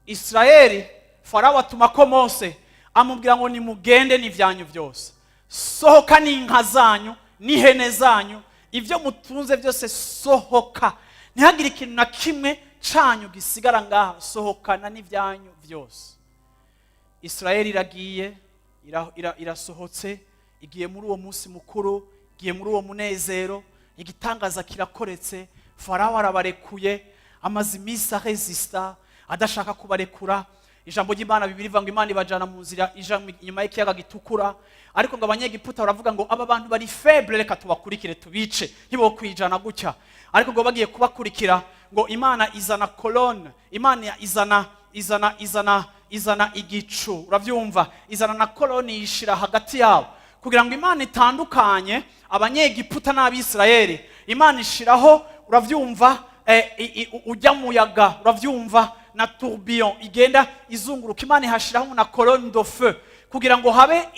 Isirayeli, Farawo atuma ko Mose, amubwira ngo: "Nimugende n'ibyanyu byose, sohoka n'inka zanyu n'ihene zanyu, ibyo mutunze byose, sohoka, ntihagire ikintu na kimwe canyu gisigara ngaha, sohokana n'ibyanyu byose." Isirayeli iragiye, irasohotse, igiye muri uwo munsi mukuru, igiye muri uwo munezero. Igitangaza kirakoretse, Farawo arabarekuye. Amaze iminsi arezisita, adashaka kubarekura. Ijambo ry'Imana bibiri ivuga ngo Imana ibajana mu nzira ija inyuma y'ikiyaga Gitukura, ariko ngo Abanyegiputa baravuga ngo: "Aba bantu bari faible, reka tubakurikire tubice, ntibokwijana gutya." Ariko ngo bagiye kubakurikira, ngo Imana izana colonne, Imana izana izana izana Izana igicu, uravyumva, izana na colonne, yishira hagati yabo kugira ngo Imana itandukanye Abanyegiputa n'Abisirayeli. Imana ishiraho, uravyumva, ujya muyaga, uravyumva, na tourbillon igenda izunguruka. Imana ihashiraho na colonne de feu kugira ngo habe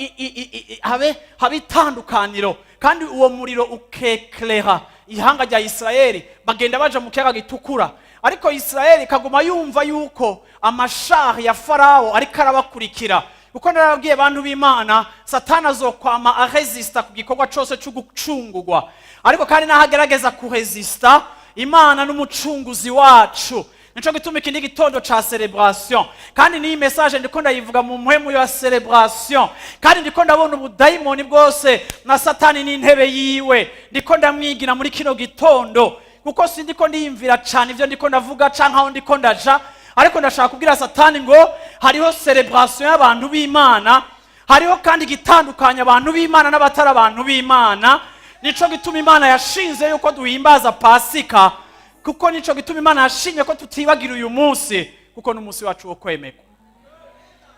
habe itandukaniro, kandi uwo muriro ukeklera ihanga rya Isirayeli. Bagenda baja mu Kiyaga Gitukura, ariko Isirayeli ikaguma yumva yuko ama chars ya Farawo ariko arabakurikira, kuko narababwiye, abantu b'Imana, Satani azokwama aresista ku gikorwa cose cyo gucungurwa. Ariko kandi naho agerageza kuresista, Imana n'umucunguzi wacu. Nico gituma iki ni igitondo ca célébration, kandi n'iyi message ndiko ndayivuga mu mpwemu ya célébration, kandi ndiko ndabona ubudayimoni bwose na Satani n'intebe yiwe. Ndiko ndamwigira muri kino gitondo, kuko si ndiko ndiyumvira cane ivyo ndiko ndavuga canke aho ndiko ndaja, ariko ndashaka kubwira Satani ngo hariho célébration y'abantu b'Imana, hariho kandi igitandukanya abantu b'Imana n'abatari abantu b'Imana. Nico gituma Imana yashinze yuko duhimbaza Pasika, kuko nico gituma Imana yashimye ko tutibagira uyu munsi, kuko ni umunsi wacu wo kwemerwa,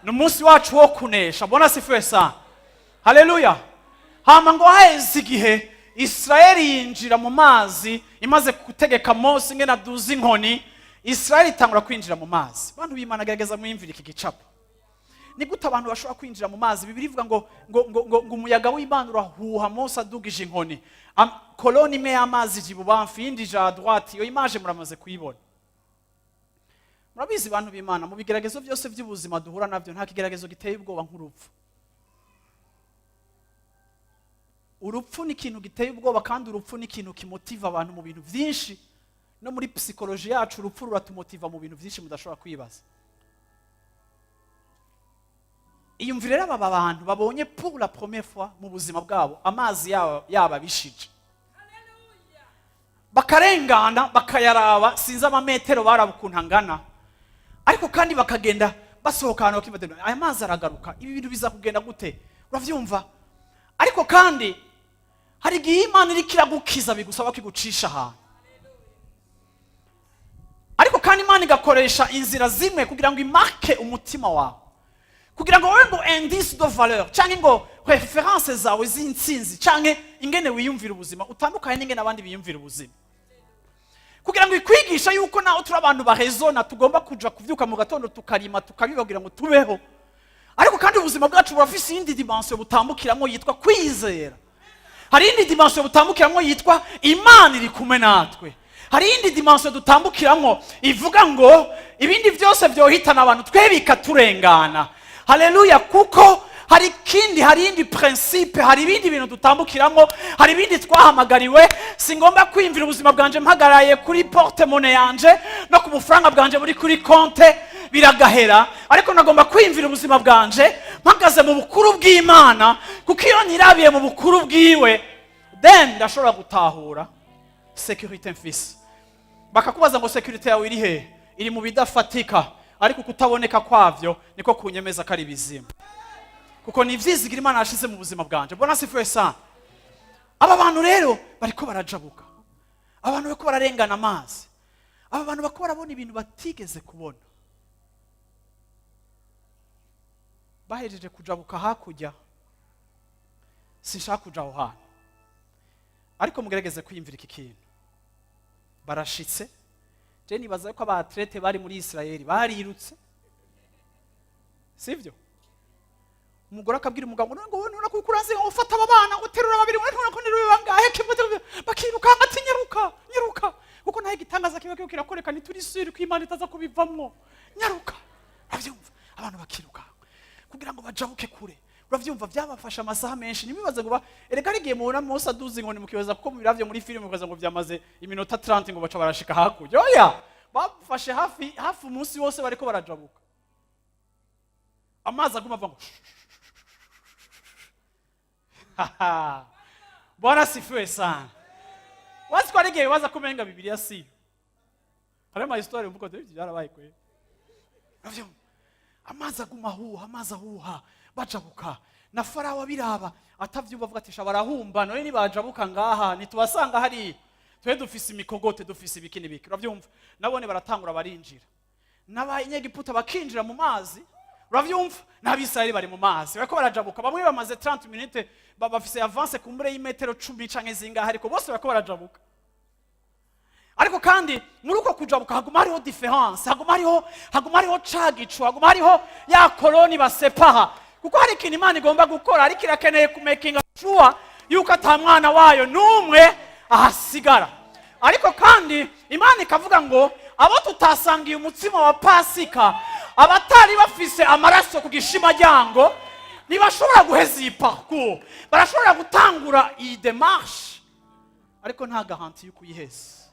ni umunsi wacu wo kunesha. Bwana asifiwe sana, haleluya. Hama ngo haheze igihe, Isirayeli yinjira mu mazi. Imaze gutegeka Mose ingene aduza inkoni, Isirayeli itangura kwinjira mu mazi. Bantu b'Imana, gerageza mwiyumvire iki gicapo. Ni gute abantu bashobora kwinjira mu mazi? Bibiliya ivuga ngo umuyaga w'Imana urahuha, Mose adugije inkoni. Colonne imwe y'amazi ija ibubamfu, iyindi ija à droite. Iyo image muramaze kuyibona, murabizi. Bantu b'Imana, mu bigeragezo byose by'ubuzima duhura nabyo, nta kigeragezo giteye ubwoba nk'urupfu. Urupfu ni ikintu giteye ubwoba, kandi urupfu ni ikintu kimotiva abantu mu bintu byinshi. No muri psychologie yacu, urupfu ruratumotiva mu bintu byinshi mudashobora kwibaza. Iyumvire rero aba bantu babonye pour la première fois mu buzima bwabo amazi yabo abishije, bakarengana, bakayaraba. Sinzi amametero baraba ukuntu angana, ariko kandi bakagenda basohoka ahantu bakibaza: "Aya mazi aragaruka, ibi bintu biza kugenda gute?" Uravyumva? Ariko kandi hari igihe Imana iriko iragukiza bigusaba ko igucisha ahantu, ariko kandi Imana igakoresha inzira zimwe kugira ngo imarke umutima wawe, kugira ngo wowe ngo indice de valeur cyangwa ngo référence zawe z'intsinzi cyangwa ingene wiyumvira ubuzima utandukanye n'ingene abandi biyumvira ubuzima, kugira ngo ikwigishe yuko naho turi abantu bahezona, tugomba kuja kuvyuka mu gatondo, tukarima, tukabibabwira ngo tubeho. Ariko kandi ubuzima bwacu burafise iyindi dimension butambukiramo yitwa kwizera. Hari iyindi dimension butambukiramo yitwa Imana iri kumwe natwe. Hari iyindi dimension dutambukiramo ivuga ngo ibindi byose byohitana abantu, twe bikaturengana. Haleluya! Kuko hari ikindi, hari iyindi principe, hari ibindi bintu dutambukiramo, hari ibindi twahamagariwe. Singomba kwiyumvira ubuzima bwanje mpagaraye kuri porte-monnaie yanje no ku bufaranga bwanje buri kuri konte, biragahera. Ariko nagomba kwiyumvira ubuzima bwanje mpagaze mu bukuru bw'Imana, kuko iyo nirabiye mu bukuru bwiwe, then ndashobora gutahura sécurité mfise. Bakakubaza ngo sécurité yawe iri he? Iri mu bidafatika, ariko kutaboneka kwavyo niko kunyemeza ko ari bizima, kuko ni ivyizigira Imana yashize mu buzima bwanje. Bwana asifiwe sana. Aba bantu rero bariko barajabuka, abantu bariko bararengana amazi, aba bantu bariko barabona ibintu batigeze kubona. Bahejeje kujabuka hakurya, sinshaka kuja aho hantu, ariko mugerageze kwiyumvira iki kintu. Barashitse. Je nibaza ko aba athlètes bari muri Isirayeli barirutse, sivyo? Umugore akabwira umugabo ngo wowe nuna kuko urazi ngo ufata aba bana, ngo uterura babiri, ngo nuna ko nterura bangahe, kimwe, bakirukanka, ati: "Nyaruka, nyaruka," kuko naho igitangaza kiba kiriko kirakoreka, ntituri sûrs ko Imana itaza kubivamwo. Nyaruka! Uravyumva? Abantu bakirukanka kugira ngo bajabuke kure. Uravyumva? Byabafashe amasaha menshi. Ntibibaze ngo erega hari igihe mubona Mose aduza inkoni, mukibaza, kuko mubiravye muri filime, mukaza ngo vyamaze iminota 30 ngo baca barashika hakurya. Oya, bafashe hafi hafi umunsi wose bariko barajabuka, amazi aguma ava ngo. Haha. Bwana asifiwe sana. Wazi ko hari igihe bibaza ko umenga Bibiliya siyo, hariho ama histoires mvuga ati: "Byarabaye kweli." Uravyumva? Amazi aguma ahuha, amazi ahuha, bajabuka, na Farawo abiraba atavyumva, avuga ati: "Sha, barahumba none, nibajabuka ngaha ntitubasanga hariya, twe dufise imikogote, dufise ibiki n'ibiki." Uravyumva? Nabone baratangura barinjira, n'Abanyegiputa bakinjira mu mazi. Uravyumva, n'Abisirayeli bari mu mazi, bariko barajabuka. Bamwe bamaze 30 minutes, bafise avance kumbure y'imetero 10 canke zingahe, ariko bose bariko barajabuka. Ariko kandi muri uko kujabuka haguma hariho différence, haguma hariho ca gicu, haguma hariho ya colonne basepaha, kuko hari ikintu Imana igomba gukora, ariko irakeneye kumakinga sure yuko ata mwana wayo n'umwe ahasigara. Ariko kandi Imana ikavuga ngo abo tutasangiye umutsima wa Pasika, abatari bafise amaraso ku gishimajyango, ntibashobora guheza iyi parcours. Barashobora gutangura iyi démarche, ariko nta garantie yo kuyiheza,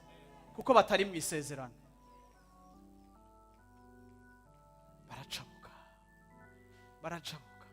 kuko batari mu isezerano. Baracabuka, baracabuka.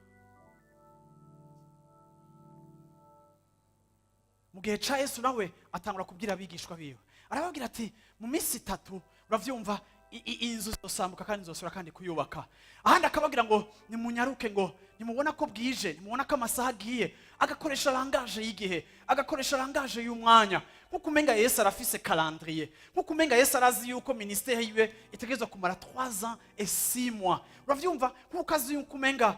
Mu gihe ca Yesu nawe atangura kubwira abigishwa biwe, arababwira ati: "Mu minsi 3, uravyumva, inzu izosambuka kandi nzosubira kandi kuyubaka." Ahandi akababwira ngo nimunyaruke, ngo nimubona ko bwije, nimubona ko amasaha agiye. Agakoresha langage y'igihe, agakoresha langage y'umwanya, nk'uko umenga Yesu arafise calendrier, nk'uko umenga Yesu arazi yuko ministère yiwe itegerezwa kumara 3 ans et 6 mois. Uravyumva, nk'uko azi yuko umenga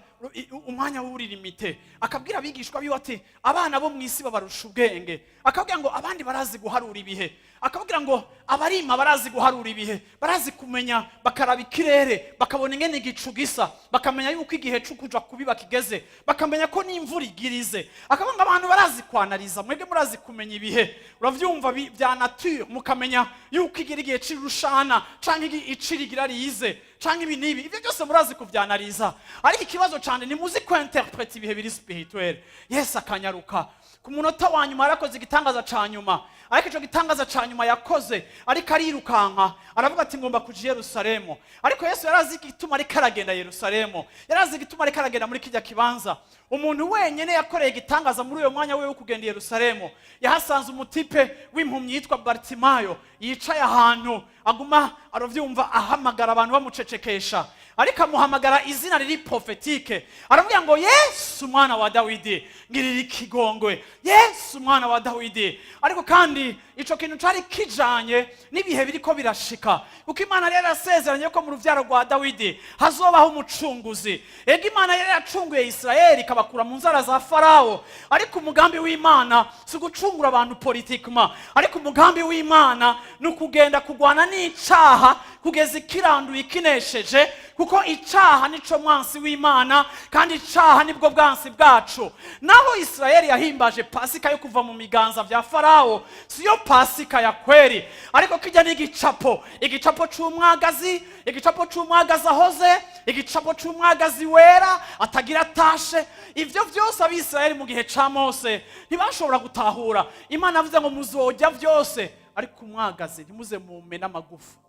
umwanya we uri limité. Akabwira abigishwa biwe ati: "Abana bo mu isi babarusha ubwenge." Akabwira ngo abandi barazi guharura ibihe. Akabwira ngo abarima barazi guharura ibihe, barazi kumenya, bakaraba ikirere, bakabona ingene igicu gisa, bakamenya yuko igihe cyo kuja kubiba kigeze, bakamenya ko n'imvura igirize. Akavuga ngo abantu barazi kwanariza, mwebwe murazi kumenya ibihe, uravyumva, bya nature, mukamenya yuko igira igihe c'irushana canke icirigira rize canke ibi n'ibi. Ibyo byose murazi kuvyanariza, ariko ikibazo cane ntimuzi kuinterpreta ibihe biri spirituel. Yesu akanyaruka ku munota wa nyuma, yarakoze igitangaza ca nyuma. Ariko ico gitangaza ca nyuma yakoze ariko arirukanka, aravuga ati: "Ngomba kuja i Yerusalemu." Ariko Yesu yarazi igituma ariko aragenda Yerusalemu, yarazi igituma ariko aragenda muri kijya kibanza. Umuntu wenyene yakoreye igitangaza muri uyo mwanya we wo kugenda i Yerusalemu, yahasanze umutipe w'impumyi yitwa Bartimayo, yicaye ahantu, aguma, aravyumva, ahamagara abantu bamucecekesha. Ariko amuhamagara izina riri prophétique, aramubwira ngo: "Yesu mwana wa Dawidi, ngirira ikigongwe, Yesu mwana wa Dawidi." Ariko kandi ico kintu cari kijanye n'ibihe biriko birashika, kuko Imana yari yarasezeranye ko mu ruvyaro rwa Dawidi hazobaho umucunguzi. Ego, Imana yari yaracunguye Isirayeli, ikabakura mu nzara za Farawo, ariko umugambi w'Imana si ugucungura abantu politiquement, ariko umugambi w'Imana ni ukugenda kugwana n'icaha kugeza ikiranduye, ikinesheje, kuko icaha nico mwansi w'Imana, kandi icaha nibwo bwansi bwacu. Naho Isirayeli yahimbaje Pasika yo kuva mu miganza vya Farawo, siyo Pasika ya kweri. Ariko kijya n'igicapo, igicapo c'umwagazi, igicapo c'umwagazi ahoze, igicapo c'umwagazi wera atagira tache. Ivyo vyose Abisirayeli mu gihe ca Mose ntibashobora gutahura. Imana avuze ngo: "Muzojya vyose, ariko umwagazi ntimuze mumene amagufa."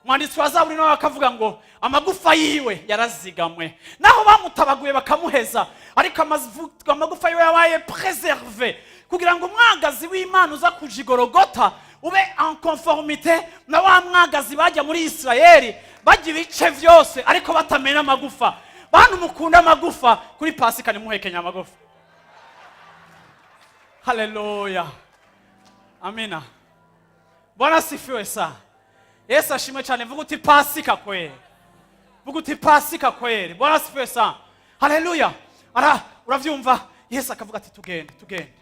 Umwanditsi wa Zaburi nawe akavuga ngo amagufa yiwe yarazigamwe, naho bamutabaguye bakamuheza, ariko amagufa yiwe yabaye préservé, kugira ngo umwagazi w'Imana uza kuja igorogota ube en conformité na wa mwagazi bajya muri Isirayeli, bajya ibice vyose ariko batamena amagufa. Bantu mukunda amagufa, kuri Pasika nimuhekenya amagufa. Haleluya, amina. Bwana sifiwe sana. Yesu ashimwe cyane. Vuga uti: "Pasika kweli." Vuga uti: "Pasika kweli." Bwana sifiwe sana. Haleluya. Ara uravyumva, Yesu akavuga ati: "Tugende, tugende."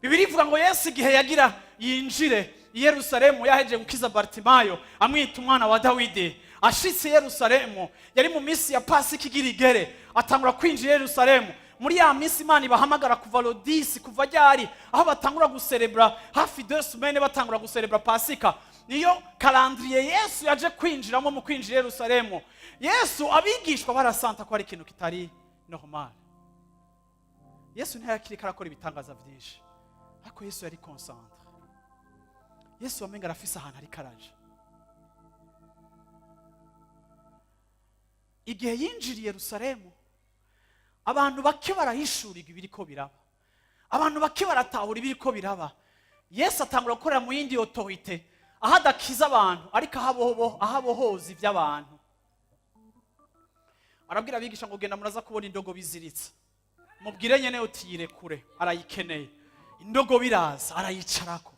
Bibiri ivuga ngo Yesu igihe yagira yinjire i Yerusalemu, yahejeje gukiza Bartimayo, amwita umwana wa Dawidi, ashitse i Yerusalemu, yari mu minsi ya Pasika igira igere. Atangura kwinjira i Yerusalemu muri ya minsi Imana ibahamagara kuva le 10, kuva ryari, aho batangura guserebura, hafi 2 semaines batangura guserebura Pasika. Niyo calendrier Yesu yaje kwinjiramo. Mu kwinjira i Yerusalemu, Yesu, abigishwa barasanta ko hari ikintu kitari normal. Yesu ntiyakiriko arakora ibitangaza byinshi, ariko Yesu yari concentré. Yesu wamenga arafise ahantu ariko araja. Igihe yinjiriye Yerusalemu, abantu bake barahishurirwa ibiriko biraba, abantu bake baratahura ibiriko biraba. Yesu atangura gukorera mu yindi autorité, aho adakiza abantu, ariko aho abohoza iby'abantu. Arabwira abigisha ngo: "Genda, muraza kubona indogobe iziritse, mubwire nyene uti yirekure, arayikeneye." Indogobe iraza, arayicarako,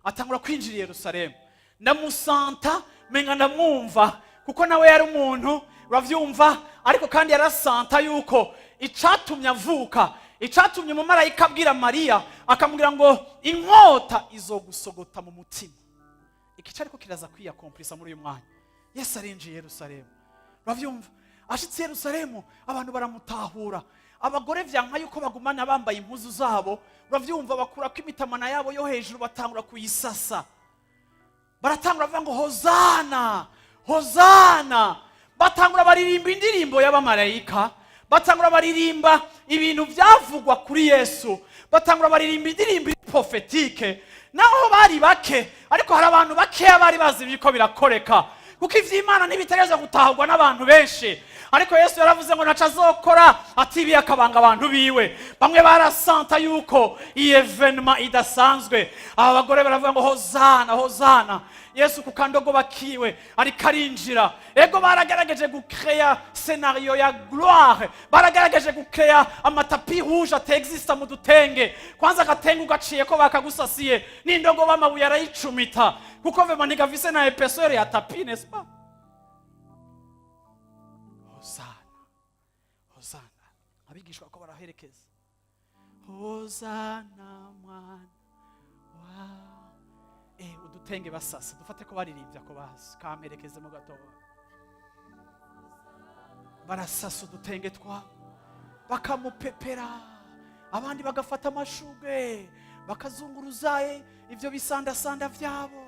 atangura kwinjira i Yerusalemu. Ndamusanta, menga ndamwumva, kuko nawe yari umuntu. Uravyumva? Ariko kandi yarasanta yuko icatumye avuka, icatumye umumarayika abwira Mariya akamubwira ngo inkota izogusogota mu mutima, iki cyariko kiraza kwiyakomplisa muri uyu mwanya. Yesu arinjiye i Yerusalemu. Uravyumva? Ashitse i Yerusalemu, abantu baramutahura. Abagore vyanka yuko bagumana bambaye impuzu zabo. Uravyumva? Bakurako imitamana yabo yo hejuru, batangura kuyisasa, baratangura bavuga ngo "Hozana, hozana!" Batangura baririmba indirimbo y'abamarayika, batangura baririmba ibintu byavugwa kuri Yesu, batangura baririmba indirimbo iri prophétique. Naho bari bake, ariko hari abantu bakeya bari bazi ibiko birakoreka, kuko ivy'Imana ntibitegerezwa gutahurwa n'abantu benshi. Ariko Yesu yaravuze ngo ntaco azokora atibiye akabanga abantu biwe. Bamwe barasanta yuko iyi événement idasanzwe. Aba bagore baravuga ngo "Hozana, hozana!" Yesu ku kandogoba kiwe ariko arinjira. Ego, baragerageje gukeya scénario ya gloire, baragerageje gukeya ama tapis rouge atexista mu dutenge. Kwanza agatenge ugaciye ko bakagusasiye n'indogoba, amabuye arayicumita, kuko vraiment ntigafise na épaisseur ya tapis, n'est-ce pas? "Hozana, hozana!" Abigishwa ko baraherekeza "Hozana mwana wa" udutenge basasa. Dufate ko baririmbye ko bazi kamperekezemo gatoya. Barasasa udutenge twabo, bakamupepera, abandi bagafata amashugwe, bakazunguruza ivyo bisandasanda vyabo,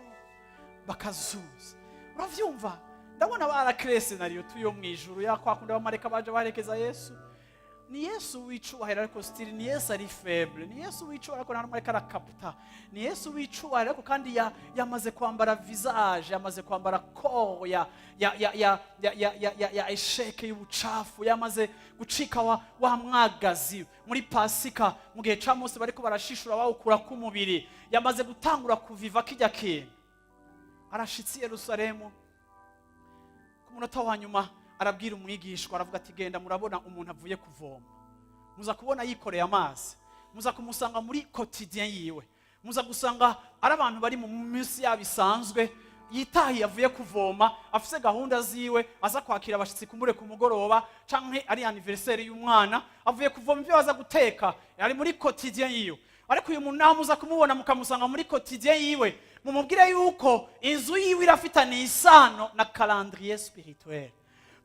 bakazuza. Uravyumva? Ndabona barakire scénario tuyo mu ijuru ya kwa kundi abamarayika baje baherekeza Yesu. Ni Yesu wicubahiro, ariko still ni Yesu ari faible. Ni Yesu wicubahiro, ariko nta n'umwe ariko arakaputa. Ni Yesu wicubahiro, ariko kandi yamaze kwambara visage, yamaze kwambara corps ya échec, y'ubucafu. Yamaze gucika wa mwagazi muri Pasika, mu gihe ca Mose bariko barashishura bawukura k'umubiri. Yamaze gutangura kuviva kijya kintu. Arashitse i Yerusalemu. Ku munota wa nyuma arabwira umwigishwa, aravuga ati: "Genda, murabona umuntu avuye kuvoma, muza kubona yikoreye amazi, muza kumusanga muri quotidien yiwe, muza gusanga ari abantu bari mu minsi yabo isanzwe, yitahiye, avuye kuvoma, afise gahunda ziwe, aza kwakira abashitsi kumure ku mugoroba, canke ari anniversaire y'umwana, avuye kuvoma ivyo baza guteka, ari muri quotidien yiwe. Ariko uyu muntu naho muza kumubona mukamusanga muri quotidien yiwe, mumubwire yuko inzu yiwe irafitaniye isano na calendrier spirituel.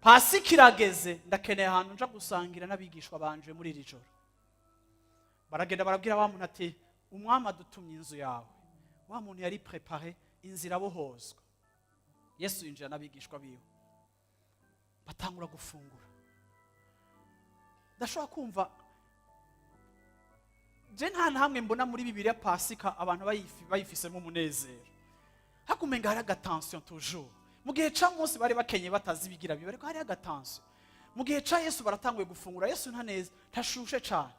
Pasika irageze, ndakeneye ahantu nja gusangira n'abigishwa banje muri iri joro." Baragenda barabwira wa muntu ati: "Umwami adutumye inzu yawe." Wa muntu yari préparé, inzira abohozwa. Yesu yinjira n'abigishwa biwe, batangura gufungura. Ndashobora kumva je nta na hamwe mbona muri Bibiliya Pasika abantu bayifisemo umunezero, hakumenga hari aga tension toujours. Mu gihe ca Mose bari bakenye, batazi ibigira bibi, ariko hari aga tension. Mu gihe ca Yesu baratanguye gufungura. Yesu nta neza, ntashushe cane.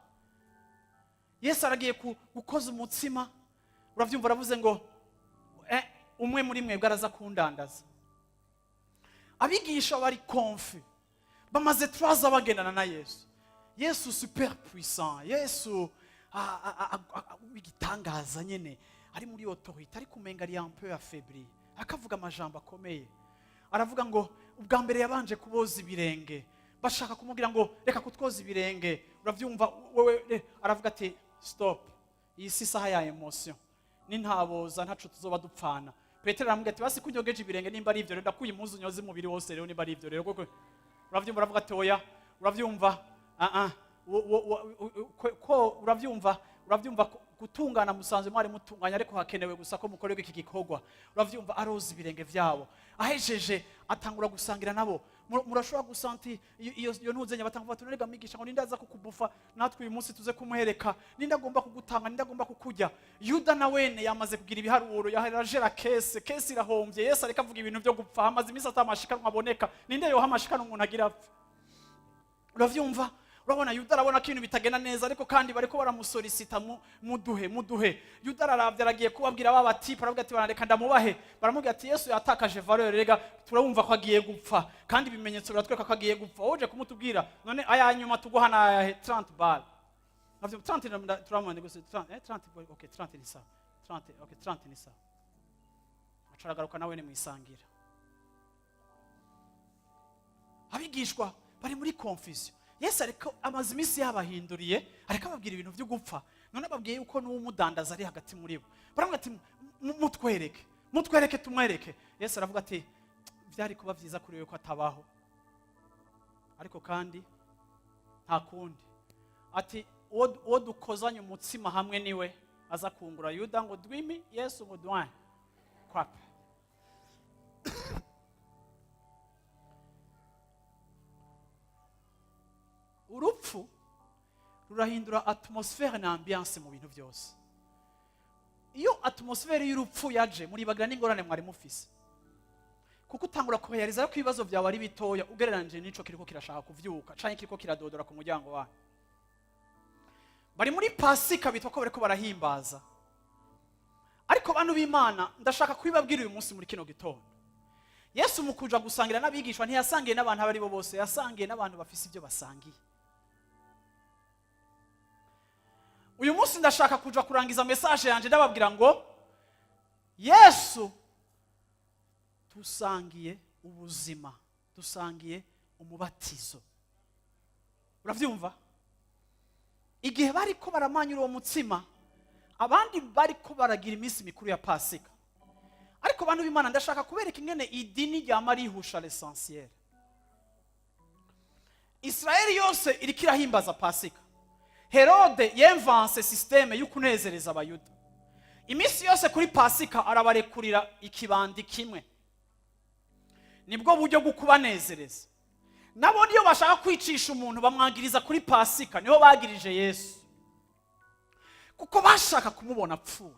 Yesu aragiye gukoza umutsima. Uravyumva? Aravuze ngo umwe muri mwebwe araza kundandaza. Abigisha bari confus, bamaze 3 ans bagendana na Yesu. Yesu super puissant, Yesu w'igitangaza nyene, ari muri autorité, ariko umenga ari un peu affaibli. Akavuga amajambo akomeye, aravuga ngo ubwa mbere yabanje kuboza ibirenge. Bashaka kumubwira ngo reka kutwoza ibirenge. Uravyumva wewe? Aravuga ati: "Stop, iyi si isaha ya émotion, nintaboza ntaco tuzoba dupfana." Petero aramubwira ati: "Basi kunyogeje ibirenge, nimba ari ivyo rero, ndakuye impuzu nyoze umubiri wose rero, nimba ari ivyo rero koko." Uravyumva? Uravuga ati: "Oya." Uravyumva? Ah ah. Ko uravyumva? Uravyumva ko gutungana musanzwe mwari mutunganya, ariko hakenewe gusa ko mukorerwa iki gikorwa. Uravyumva? Aroza ibirenge vyabo, ahejeje atangura gusangira nabo. Murashobora gusanti iyo ntuzenya batanga bati: "Rega mwigisha, ngo ninde aza kukubufa natwe uyu munsi tuze kumuhereka? Ninde agomba kugutanga? Ninde agomba kukurya?" Yuda na wene yamaze kugira ibiharuro, yaharajera caisse, caisse irahombye. Yesu ariko avuga ibintu byo gupfa, hamaze iminsi atamashikanwa aboneka. Ninde yoha amashikanwa umuntu agira apfa? Uravyumva? Urabona, Yuda arabona ko ibintu bitagenda neza, ariko kandi bariko baramusorisita: "Muduhe, muduhe." Yuda araravye, aragiye kubabwira ba batipe, aravuga ati: "Barareka ndamubahe." Baramubwira ati: "Yesu yatakaje valeur, rega turabumva ko agiye gupfa, kandi ibimenyetso biratwereka ko agiye gupfa. Woje kumutubwira none aya nyuma tuguha nayahe?" 30 bal. Uravyumva? 30 turamubona gusa 30, 30, okay, 30 ni sawa, 30, okay, 30 ni sawa. Aca aragaruka nawe ni mwisangira. Abigishwa Abigishwa bari muri confusion. Yesu ariko amaze iminsi yabahinduriye, ariko ababwira ibintu byo gupfa. None ababwiye yuko n'uwumudandaza ari hagati muri bo. Baravuga ati: "Mutwereke, mutwereke, tumwereke." Yesu aravuga ati: "Byari kuba byiza kuri we ko atabaho, ariko kandi nta kundi." Ati: Uwo dukozanye umutsima hamwe niwe aza kungura." Yuda ngo dwimi, Yesu ngo dwine kwape. Urupfu rurahindura atmosphère na ambiance mu bintu byose. Iyo atmosphère y'urupfu yaje, muribagira n'ingorane mwari mufise, kuko utangura kurealiza ko ibibazo byawe ari bitoya ugereranije n'ico kiriko kirashaka kuvyuka canke kiriko kiradodora ku muryango wanyu. Bari muri Pasika, bitwa ko bariko barahimbaza. Ariko bantu b'Imana, ndashaka kubibabwira uyu munsi muri kino gitondo: Yesu mu kuja gusangira n'abigishwa ntiyasangiye n'abantu abo ari bo bose, yasangiye n'abantu bafise ibyo basangiye. Uyu munsi ndashaka kuja kurangiza message yanje ndababwira ngo Yesu dusangiye ubuzima, dusangiye umubatizo. Uravyumva? Igihe bariko baramanyura uwo mutsima, abandi bariko baragira iminsi mikuru ya Pasika. Ariko bantu b'Imana, ndashaka kubereka ingene idini ryama rihusha l'essentiel. Israeli yose iriko irahimbaza Pasika. Herode yemvanse système yo kunezereza Abayuda. Iminsi yose kuri Pasika arabarekurira ikibandi kimwe, nibwo buryo bwo kubanezereza. Nabo niyo bashaka kwicisha umuntu bamwagiriza kuri Pasika. Niho bagirije Yesu, kuko bashaka kumubona apfuye,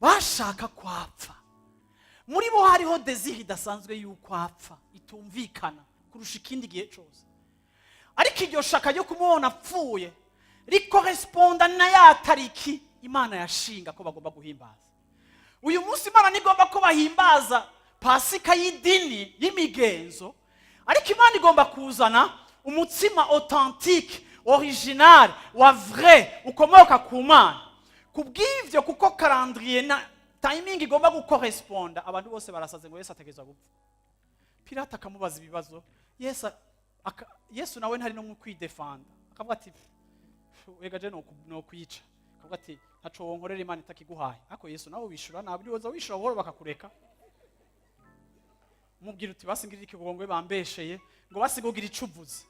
bashaka kwapfa. Muri bo hariho désir idasanzwe y'uko apfa, itumvikana kurusha ikindi gihe cyose. Ariko iryo shaka ryo kumubona apfuye rikoresponda na ya tariki Imana yashinga ko bagomba guhimbaza. Uyu munsi Imana ntigomba ko bahimbaza Pasika y'idini, y'imigenzo, ariko Imana igomba kuzana umutsima authentique, original, wa vrai, ukomoka ku Mana. Ku bw'ivyo, kuko calendrier na timing igomba gukoresponda, abantu bose barasaze ngo Yesu ategerezwa gupfa. Pilato akamubaza ibibazo. Yesu nawe ntari no mu kwidefanda, akavuga ati: "Wega je nokwica." Akavuga ati: "Ntaco wonkorera Imana itakiguhaye." Ariko Yesu nawe wishura nabi, woza wishura buhoro bakakureka. Mubwira uti: "Basi ngirira ikigongwe, bambesheye." Ngo: "Basi ngo gira ico uvuze."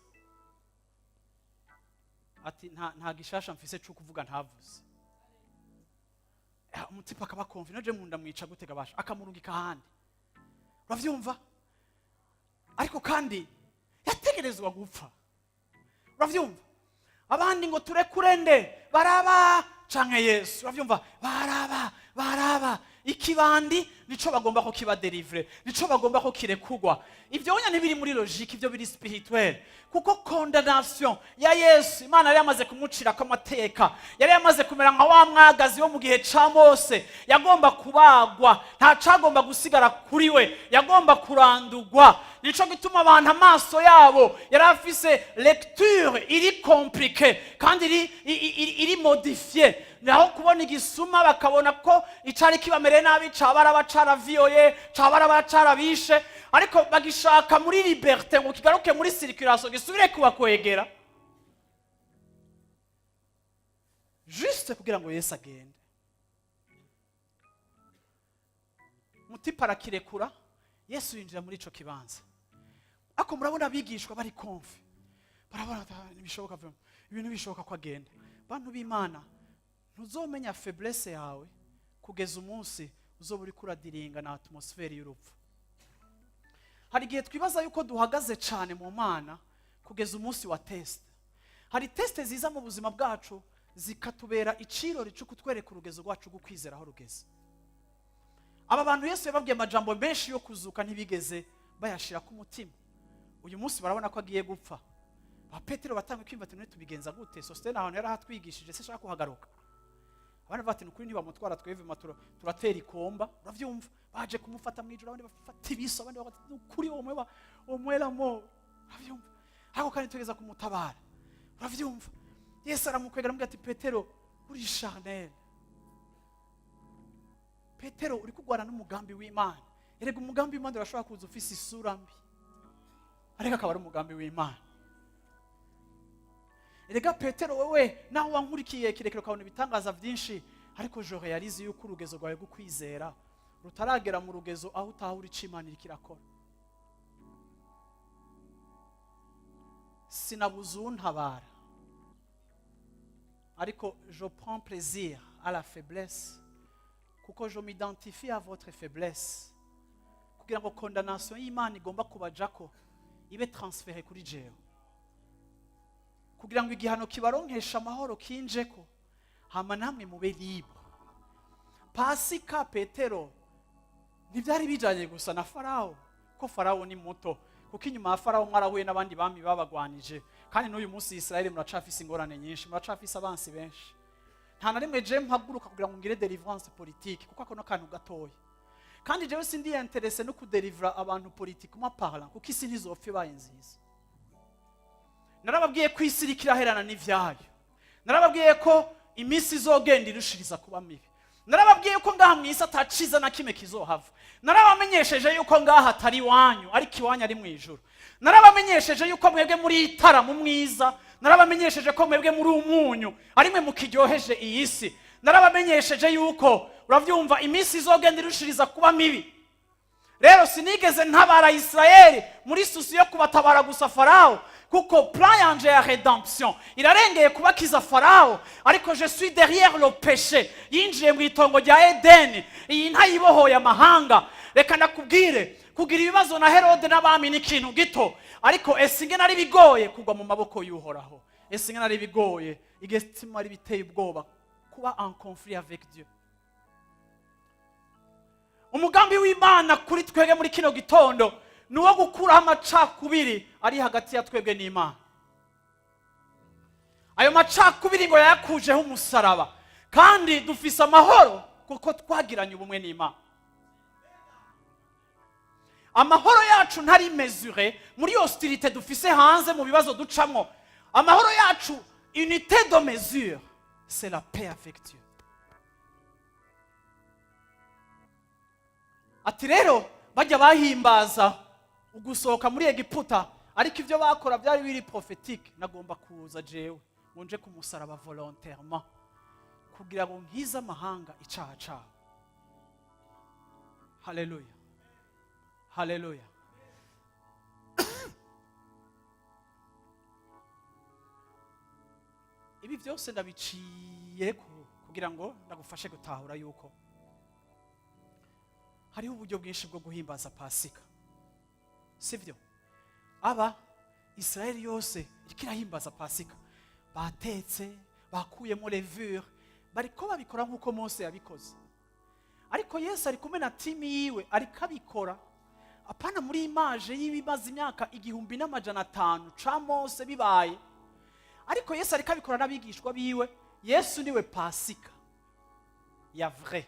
Ati: Nta gishasha mfise co kuvuga ntavuze." Umutipe akaba konfi naje munda mwica gute gabasha, akamurungika ahandi. Uravyumva? Ariko kandi yategerezwa gupfa. Uravyumva? Abandi ngo: "Turekure nde, Baraba canke Yesu?" Uravyumva? Baraba, Baraba. Ikibandi nico bagomba ko kiba délivré, nico bagomba ko kirekugwa. Ibyo wonya ntibiri muri logique, ibyo biri spirituel, kuko condamnation ya Yesu, Imana yari yamaze kumucirako amateka. Yari yamaze kumera nka wa mwagazi wo mu gihe ca Mose, yagomba kubagwa, nta cagomba gusigara kuri we, yagomba kurandurwa. Nico gituma abantu amaso yabo yari afise lecture iri compliquée kandi iri modifiée. Naho kubona igisuma bakabona ko icari kibamereye nabi cabaraba caraviyoye, cabaraba carabishe, ariko bagishaka muri liberté ngo kigaruke muri circulation, gisubire kubakwegera, juste kugira ngo Yesu agende. Mutipa arakirekura, Yesu yinjira muri ico kibanza. Ariko murabona abigishwa bari confus, barabona ati: "Ah, ntibishoboka vraiment, ibintu bishoboka ko agenda." Bantu b'Imana, ntuzomenya faiblesse yawe kugeza umunsi uzoba uriko uradiringa na atmosphère y'urupfu. Hari igihe twibaza yuko duhagaze cyane mu Mana kugeza umunsi wa test. Hari test ziza mu buzima bwacu zikatubera icirori cyo kutwereka urugezo rwacu rwo kwizera aho rugeze. Aba bantu Yesu yababwiye amajambo menshi yo kuzuka, ntibigeze bayashira ku mutima. Uyu munsi barabona ko agiye gupfa. Ba Petero batanga kwimva ati: "None tubigenza gute?" Sositene ahantu yari ahatwigishije se shaka kuhagaruka. Abandi bati: "Ni ukuri ntibamutwara, tweve turatera ikomba." Uravyumva? Baje kumufata mu ijoro, abandi bafata ibiso, abandi bafata. Ni ukuri uwo mweba, uwo mweramo. Uravyumva? Ariko kandi tugeza kumutabara. Uravyumva? Yesu aramukwegera, aramubwira ati: "Petero, uri charnel. Petero, uri kugwana n'umugambi w'Imana." Erega umugambi w'Imana urashobora kuza ufise isura mbi. Ariko akaba ari umugambi w'Imana. Erega Petero, wewe naho wankurikiye kirekire, ukabona ibitangaza byinshi, ariko je réalise yuko urugezo rwawe rwo kwizera rutaragera mu rugezo aho utahura ico Imana iriko irakora. Sinabuze untabara, ariko je prends plaisir à la faiblesse, kuko je m'identifie à votre faiblesse, kugira ngo condamnation y'Imana igomba kubajako ibe transférée kuri jewe, kugira ngo igihano kibaronkesha amahoro kinjeko, hama namwe mube libre. Pasika, Petero, ntibyari bijanye gusa na Farawo, ko Farawo ni muto, kuko inyuma ya Farawo mwarahuye n'abandi bami babagwanije. Kandi n'uyu munsi Israeli muracafise ingorane nyinshi, muracafise abansi benshi. Nta na rimwe je mpaguruka kugira ngo ngire délivrance politique, kuko ako n'akantu gatoya. Kandi jewe sindi intéressé no kudelivra abantu politiquement parlant, kuko isi ntizopfa ibaye nziza. Narababwiye ko isi iriko iraherana n'ivyayo. Narababwiye ko iminsi izogenda irushiriza kuba mibi. Narababwiye ko ngaha mu isi ataciza na kimwe kizohava. Narabamenyesheje yuko ngaha atari iwanyu, ariko iwanyu ari mu ijuru. Narabamenyesheje yuko mwebwe muri itara mu mwiza. Narabamenyesheje ko mwebwe muri umunyu, ari mwe mukiryoheje iyi si. Narabamenyesheje yuko, urabyumva, iminsi izogenda irushiriza kuba mibi. Rero sinigeze ntabara Isirayeli muri souci yo kubatabara gusa Farawo, kuko plan yanje ya rédemption irarengeye kubakiza Farawo. Ariko je suis derrière le péché yinjiye mu itongo rya Edeni, iyi ntayibohoye amahanga. Reka ndakubwire, kugira ibibazo na Herode n'abami ni ikintu gito, ariko ese ingene ari bigoye kugwa mu maboko y'Uhoraho? Ese ingene ari bigoye, igitima ari biteye ubwoba kuba en conflit avec Dieu? Umugambi w'Imana kuri twebwe muri kino gitondo ni uwo gukuraho amacakubiri ari hagati ya twebwe n'Imana. Ayo macakubiri ngo yayakujeho umusaraba, kandi dufise amahoro kuko twagiranye ubumwe n'Imana. Amahoro yacu ntari mesuré muri hostilité dufise hanze, mu bibazo ducamwo. Amahoro yacu, unité de mesure, c'est la paix avec Dieu. Ati rero bajya bahimbaza ugusohoka muri Egiputa, ariko ibyo bakora byari biri prophétique. Nagomba kuza jewe ngo nje ku musaraba volontairement, kugira ngo nkize amahanga icaha cabo. Haleluya, haleluya! Ibi byose ndabiciye kugira ngo ndagufashe gutahura yuko hariho uburyo bwinshi bwo guhimbaza Pasika, sibyo? Aba Israeli yose iriko irahimbaza Pasika, batetse, bakuyemo levure, bariko babikora nk'uko Mose yabikoze. Ariko Yesu ari kumwe na team yiwe, ariko abikora apana muri image y'ibimaze imyaka 1500 ca Mose bibaye, ariko Yesu ariko abikora n'abigishwa biwe. Yesu niwe Pasika ya vrai.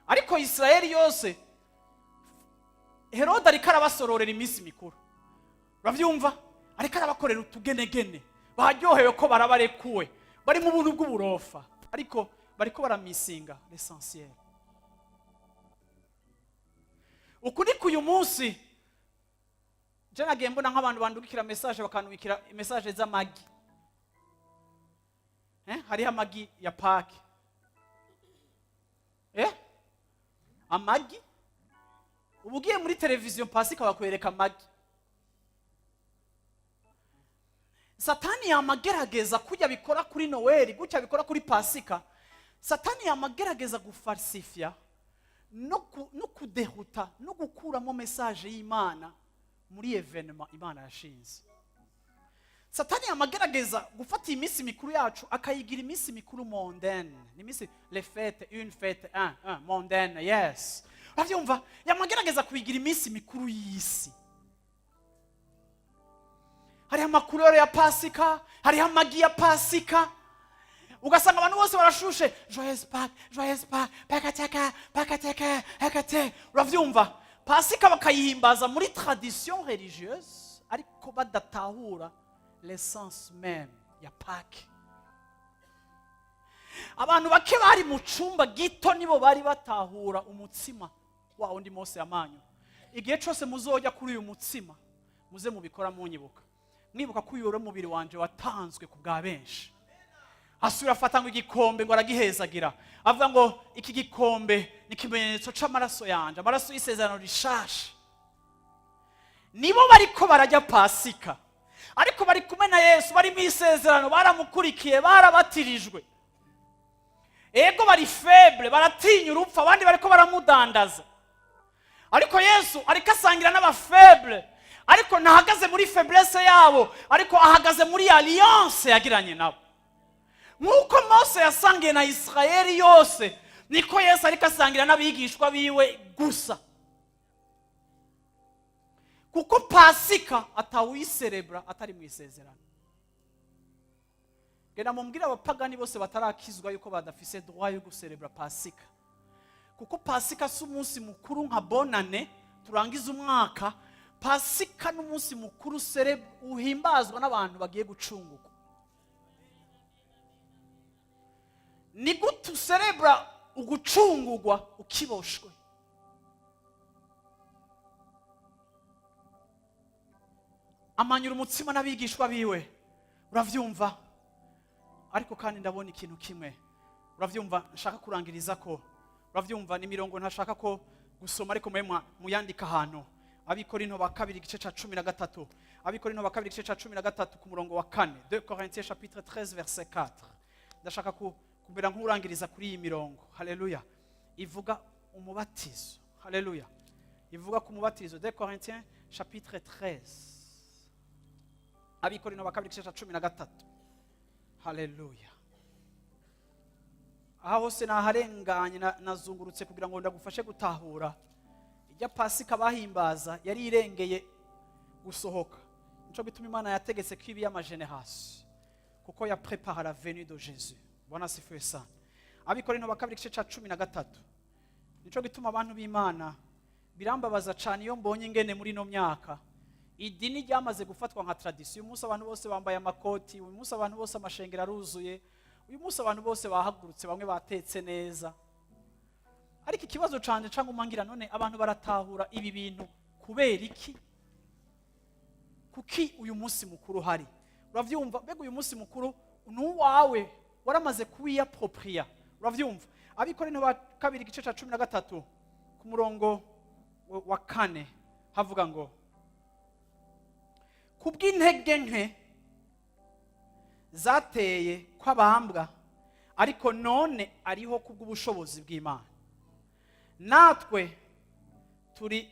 Ariko Israeli yose, Herode ariko arabasororera iminsi mikuru, urabyumva, ariko arabakorera utugenegene, baryohewe ko barabarekuwe, bari mu buntu bw'uburofa, ariko bariko baramisinga l'essentiel. Uku ni uyu munsi je nagiye mbona nk'abantu bandungikira message, bakandungikira message z'amagi. Hariho amagi ya Pâques, amagi. Ubu ugiye muri televiziyo Pasika bakwereka amagi. Satani yamagerageza kujya bikora kuri Noweli, gutya bikora kuri Pasika. Satani yamagerageza gufarsifya no kudehuta no gukuramo message y'Imana muri événement Imana yashinze. Satani yamagerageza gufata iyi minsi mikuru yacu, akayigira iminsi mikuru mondaine. Ni iminsi, les fêtes, une fête, un un mondaine, yes, urabyumva. Yamagerageza kuyigira iminsi mikuru y'isi. Hariho ama couleurs ya Pasika, hariho amagi ya Pasika, ugasanga abantu bose barashushe: "Joyeuse Pâques, joyeuse Pâques, pakataka pakataka hakate." Uravyumva, Pasika bakayihimbaza muri tradition religieuse, ariko badatahura l'essence même ya Pâques. Abantu bake bari mu cumba gito nibo bari batahura umutsima wa wundi Mose yamanyu. Igihe cyose muzojya kuri uyu mutsima, Muze mubikora munyibuka, mwibuka ko uyu mubiri wanje watanzwe ku bwa benshi. Asubira afata ngo igikombe, ngo aragihezagira, avuga ngo iki gikombe ni ikimenyetso c'amaraso yanje, amaraso y'isezerano rishasha. Nibo bariko barajya Pasika, ariko bari kumwe na Yesu, bari mu isezerano, baramukurikiye, barabatirijwe. Ego, bari faible, baratinya urupfu, abandi bariko baramudandaza, ariko Yesu ariko asangira n'aba faible, ariko ntahagaze muri faiblesse yabo, ariko ahagaze muri alliance yagiranye nabo. Nk'uko Mose yasangiye na Isirayeli yose, niko Yesu ariko asangira n'abigishwa biwe gusa, kuko Pasika atawuyiserebura atari mu isezerano. Genda mumbwire abapagani bose batarakizwa yuko badafise droit yo guserebura Pasika, kuko Pasika si umunsi mukuru nka Bonane turangiza umwaka. Pasika n'umunsi mukuru uhimbazwa n'abantu bagiye gucungurwa. Ni gute userebura ugucungurwa ukiboshwe? Amanyura umutsima n'abigishwa biwe, uravyumva? Ariko kandi ndabona ikintu kimwe, uravyumva, nshaka kurangiriza ko, uravyumva, ni imirongo ntashaka ko gusoma, ariko mwe muyandika ahantu. Abikorinto ba kabiri igice ca 13, Abikorinto ba kabiri igice ca 13 ku murongo wa 4, 2 Corinthiens chapitre 13 verset 4. Ndashaka kumera nk'urangiriza kuri iyi mirongo. Haleluya! Ivuga umubatizo. Haleluya! Ivuga ku mubatizo. 2 Corinthiens chapitre 13, Abikorinto ba kabiri igice ca 13. Haleluya! Aha hose naharenganye, nazungurutse kugira ngo ndagufashe gutahura ijya Pasika bahimbaza yari irengeye gusohoka. Nico gituma Imana yategetse ko ibi y'ama génération, kuko ya prépara la venue de Jésus. Bwana asifiwe sana. Abikorinto ba kabiri igice ca 13. Nico gituma, abantu b'Imana, birambabaza cyane iyo mbonye ingene muri ino myaka idini ryamaze gufatwa nka tradition. Uyu munsi abantu bose bambaye amakoti, uyu munsi abantu bose amashengero aruzuye, uyu munsi abantu bose bahagurutse, bamwe batetse neza. Ariko ikibazo canje cyangwa umangira, none abantu baratahura ibi bintu kubera iki? Kuki uyu munsi mukuru uhari? Uravyumva? Mbega uyu munsi mukuru ni uwawe, waramaze kuwiyapropriya? Uravyumva? Abikorinto ba kabiri igice ca 13 ku murongo wa 4 havuga ngo kubw'intege nke zateye kw'abambwa, ariko none ariho kubw'ubushobozi bw'Imana. Natwe turi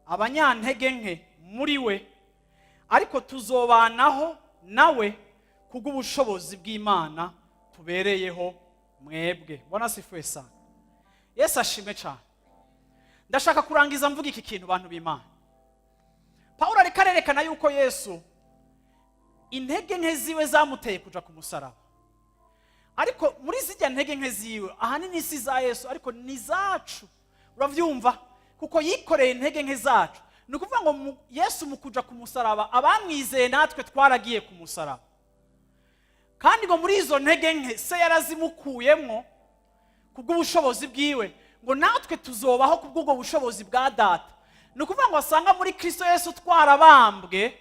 abanyantege nke muri we, ariko tuzobanaho nawe kubw'ubushobozi bw'Imana tubereyeho mwebwe. Bwana asifiwe sana. Yesu ashimwe cyane. Ndashaka kurangiza mvuga iki kintu, bantu b'Imana. Pawulo ariko arerekana yuko Yesu intege nke ziwe zamuteye kuja ku musaraba, ariko muri zijya ntege nke ziwe, ahanini si za Yesu, ariko ni zacu. Uravyumva? Kuko yikoreye intege nke zacu. Ni ukuvuga ngo Yesu mu kuja ku musaraba, abamwizeye natwe twaragiye ku musaraba. Kandi ngo muri izo ntege nke se yarazimukuyemwo kubw'ubushobozi bwiwe, ngo natwe tuzobaho kubw'ubwo bushobozi bwa Data. Ni ukuvuga ngo asanga muri Kristo Yesu twarabambwe,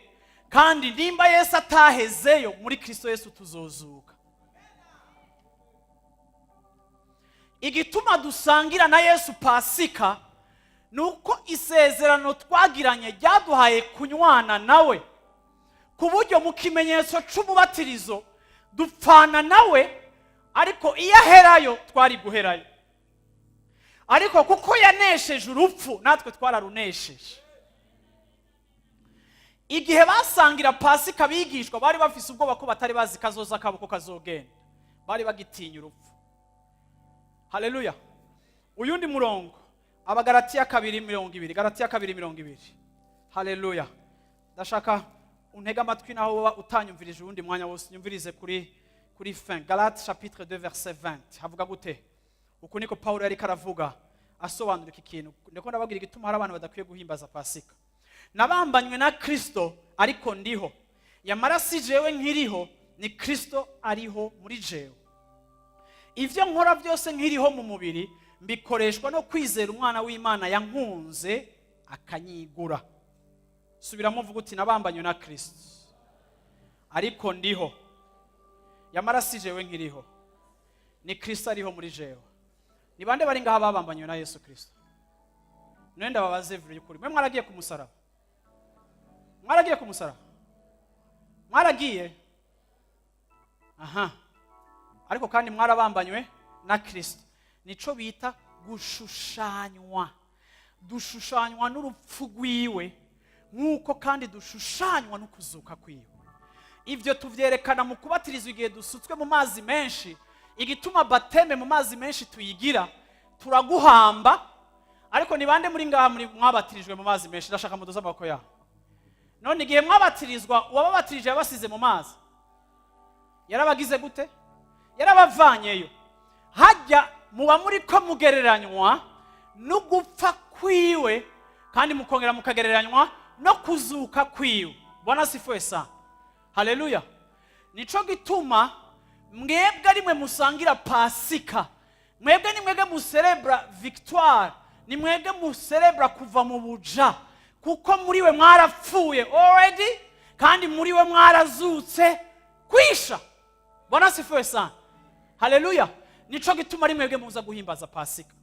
kandi nimba Yesu atahezeyo, muri Kristo Yesu tuzozuka. Igituma dusangira na Yesu Pasika ni uko isezerano twagiranye ryaduhaye kunywana nawe, ku buryo mu kimenyetso c'umubatirizo dupfana nawe. Ariko iyo aherayo twari guherayo, ariko kuko yanesheje urupfu, natwe twararunesheje. Igihe basangira Pasika, abigishwa bari bafise ubwoba ko batari bazi kazoza kabo ko kazogenda, bari bagitinya urupfu. Haleluya! Uyundi murongo, Abagaratiya 2:20, Galatiya 2:20. Haleluya! Ndashaka untege amatwi, naho woba utanyumvirije uwundi mwanya wose, unyumvirize kuri fin. Galate chapitre 2 verset 20 havuga gute? Uku niko Paulo yariko aravuga asobanura iki kintu. Ndiko ndababwira igituma hari abantu badakwiye guhimbaza Pasika. Nabambanywe na Kristo, ariko ndiho, yamara si jewe nkiriho, ni Kristo ariho muri jewe. Ivyo nkora byose nkiriho mu mubiri, mbikoreshwa no kwizera Umwana w'Imana yankunze akanyigura. Subiramo uvuga uti: "Nabambanywe na Kristo, ariko ndiho, yamara si jewe nkiriho, ni Kristo ariho muri jewe." Ni bande bari ngaha babambanywe na Yesu Kristo? None ndababaze vure y'ukuri, mwe mwaragiye ku musaraba? Mwaragiye ku musaraba? Mwaragiye? Aha, ariko kandi mwarabambanywe na Kristo. Nico bita gushushanywa. Dushushanywa n'urupfu rwiwe, nk'uko kandi dushushanywa no kuzuka kwiwe. Ibyo tuvyerekana mu kubatirizwa, igihe dusutswe mu mazi menshi. Igituma baptême mu mazi menshi tuyigira, turaguhamba. Ariko ni bande muri ngaha muri mwabatirijwe mu mazi menshi? Ndashaka muduze amaboko yabo. None igihe mwabatirizwa, uwababatirije yabasize mu mazi? Yarabagize gute? Yarabavanyeyo. Hajya muba muri ko mugereranywa no gupfa kwiwe, kandi mukongera mukagereranywa no kuzuka kwiwe. Bwana asifiwe sana, haleluya. Nico gituma mwebwe ari mwe musangira Pasika, mwebwe ni mwebwe muserebra victoire, ni mwebwe muserebra kuva mu buja, kuko muri we mwarapfuye already, kandi muri we mwarazutse kwisha. Bwana asifiwe sana, haleluya. Nico gituma ari mwebwe muza guhimbaza Pasika,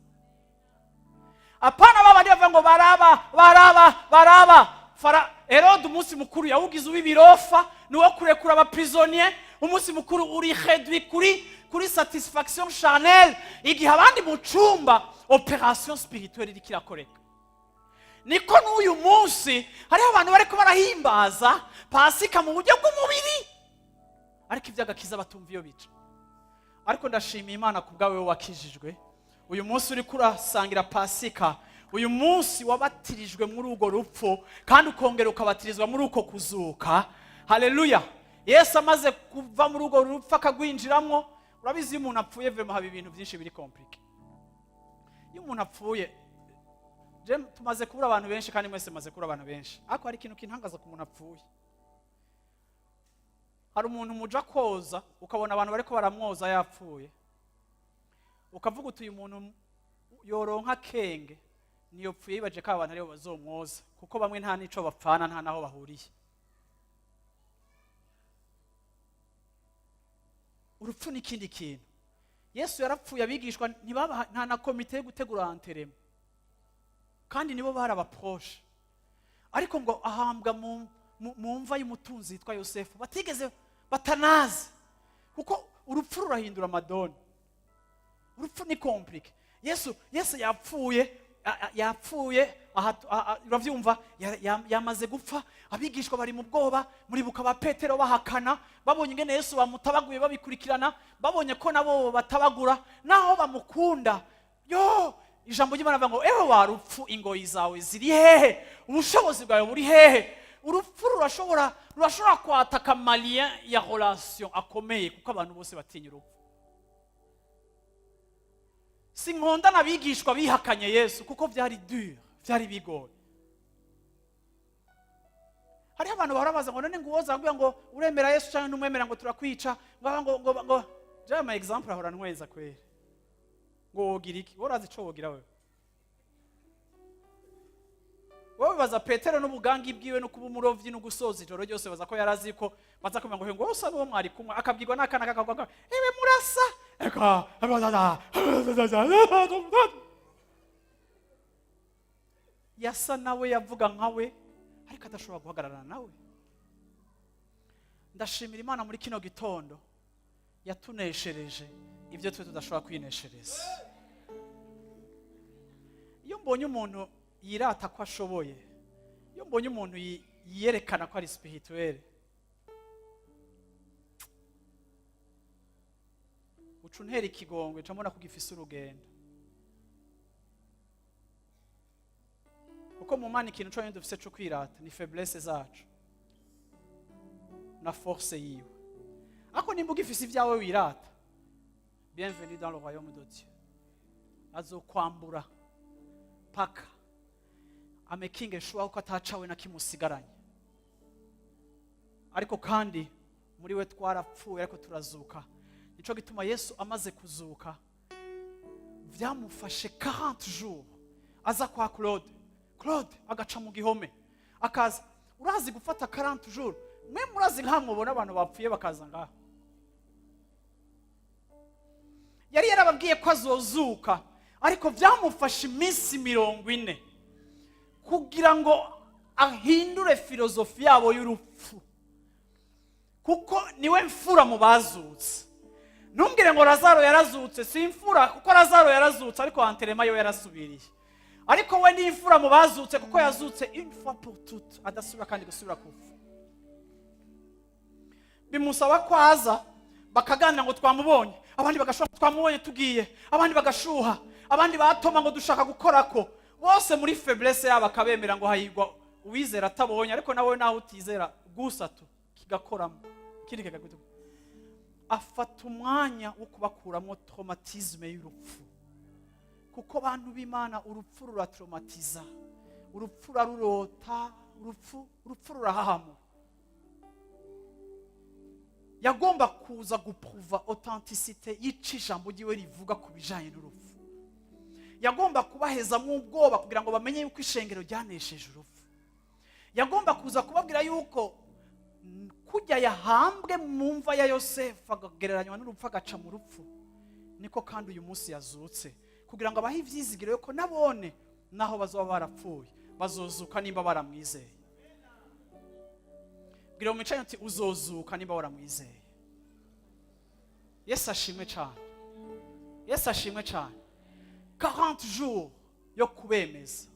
apana babandi bavuga ngo baraba, baraba, baraba. Fara Herode umunsi mukuru yawugize uw'ibirofa, ni uwo kurekura aba prisonniers. Umunsi mukuru uri réduit kuri satisfaction charnelle, igihe abandi mu cumba opération spirituelle iriko irakoreka. Niko n'uyu munsi hariho abantu bariko barahimbaza Pasika mu buryo bw'umubiri, ariko iby'agakiza batumva iyo bica. Ariko ndashimiye Imana ku bwawe wakijijwe. Uyu munsi uri kurasangira Pasika, uyu munsi wabatirijwe muri urwo rupfu, kandi ukongera ukabatirizwa muri uko kuzuka. Haleluya. Yesu amaze kuva muri urwo rupfu akagwinjiramwo, urabizi, iyo umuntu apfuye vraiment haba ibintu byinshi biri compliqué. Iyo umuntu apfuye, je tumaze kubura abantu benshi, kandi mwese mumaze kubura abantu benshi, ariko hari ikintu kintangaza ku muntu apfuye. Hari umuntu muja koza, ukabona abantu bariko baramwoza yapfuye, ukavuga uti: "Uyu muntu yoronka akenge niyopfuye yibaje ko abantu aribo bazomwoza, kuko bamwe nta n'ico bapfana, nta naho bahuriye." Urupfu ni ikindi kintu. Yesu yarapfuye, abigishwa ntibabaha nta na komite yo gutegura enterrement, kandi nibo bari aba proches. Ariko ngo ahambwa mu mva y'umutunzi yitwa Yosefu, batigeze batanazi, kuko urupfu rurahindura amadoni. Urupfu ni compliqué. Yesu yapfuye, yapfuye aha, urabyumva, yamaze gupfa, abigishwa bari mu bwoba. Muribuka ba Petero bahakana, babonye ingene Yesu bamutabaguye, babikurikirana, babonye ko nabo batabagura naho bamukunda. Yo, ijambo ry'Imana rivuga ngo: "Ewe wa rupfu, ingoyi zawe ziri hehe? Ubushobozi bwawe buri hehe?" Urupfu rurashobora kwataka ama liens ya relation akomeye, kuko abantu bose batinya urupfu. Sinkunda n'abigishwa bihakanye Yesu, kuko byari dur, byari bigoye. Hariho abantu bahora baza ngo: "None ngo uwoza ngo uremera Yesu cyangwa ntumwemera, ngo turakwica," ngo jewe ama exemple ahora ntweza kweri. Ngo wogira iki? Wowe urazi ico wogira? Wowe baza Petero n'ubugangi bwiwe, no kuba umurovyi no gusoza ijoro ryose, baza ko yarazi ko baza kumenya ngo usa n'uwo mwari kumwe, akabwirwa n'akana kakagwa: "Ewe, murasa." Eka yasa nawe, yavuga nkawe, ariko adashobora guhagararana nawe. Ndashimira Imana muri kino gitondo yatuneshereje ibyo twe tudashobora kwineshereza. Iyo mbonye umuntu yirata ko ashoboye, iyo mbonye umuntu yiyerekana ko ari spirituel, uca untera ikigongwe, nca mbona ko ugifise urugendo, kuko mu Mana ikintu cyonyine dufise cyo kwirata ni faiblesse zacu na force yiwe. Ariko nimba ugifise ibyawe wirata, bienvenue dans le royaume de Dieu. Azokwambura paka amekinge sure ko atacawe na kimusigaranye. Ariko kandi muri we twarapfuye, ariko turazuka. Nico gituma Yesu amaze kuzuka byamufashe 40 jours aza kwa Claude, Claude agaca mu gihome akaza. Urazi gufata 40 jours? Mwe murazi nka mubona abantu bapfuye bakaza ngaha. Yari yarababwiye ko azozuka, ariko byamufashe iminsi 40 kugira ngo ahindure filozofi yabo y'urupfu, kuko niwe mfura mu bazutse. Ntumbwire ngo Lazaro yarazutse. Si imfura, kuko Lazaro yarazutse, ariko enterrement yo yarasubiriye. Ariko we ni imfura mu bazutse, kuko yazutse une fois pour toutes, adasubira kandi gusubira kufa. Bimusaba ko aza bakaganira ngo twamubonye, abandi bagashuha, twamubonye tugiye, abandi bagashuha, abandi batoma ngo dushaka gukora ko bose muri faiblesse yabo akabemera ngo hahirwa uwizera atabonye. Ariko nawe naho utizera gusa tu kigakoramo ikindi kikaguta. Afata umwanya wo kubakuramo traumatisme y'urupfu, kuko bantu b'Imana, urupfu ruratraumatiza, urupfu rurarurota, urupfu rurahahamura. Yagomba kuza guprouva authenticité y'ico ijambo ryiwe rivuga ku bijanye n'urupfu. Yagomba kubahezamo ubwoba kugira ngo bamenye yuko ishengero ryanesheje urupfu. Yagomba kuza kubabwira yuko kujya yahambwe mu mva ya Yosefu, akagereranywa n'urupfu, agaca mu rupfu, niko kandi uyu munsi yazutse, kugira ngo abahe ivyizigiro yuko nabone naho bazoba barapfuye bazozuka nimba baramwizeye. Bwira mu micanyo uti uzozuka nimba waramwizeye. Yesu ashimwe cyane, Yesu ashimwe cyane. 40 jours yo kubemeza.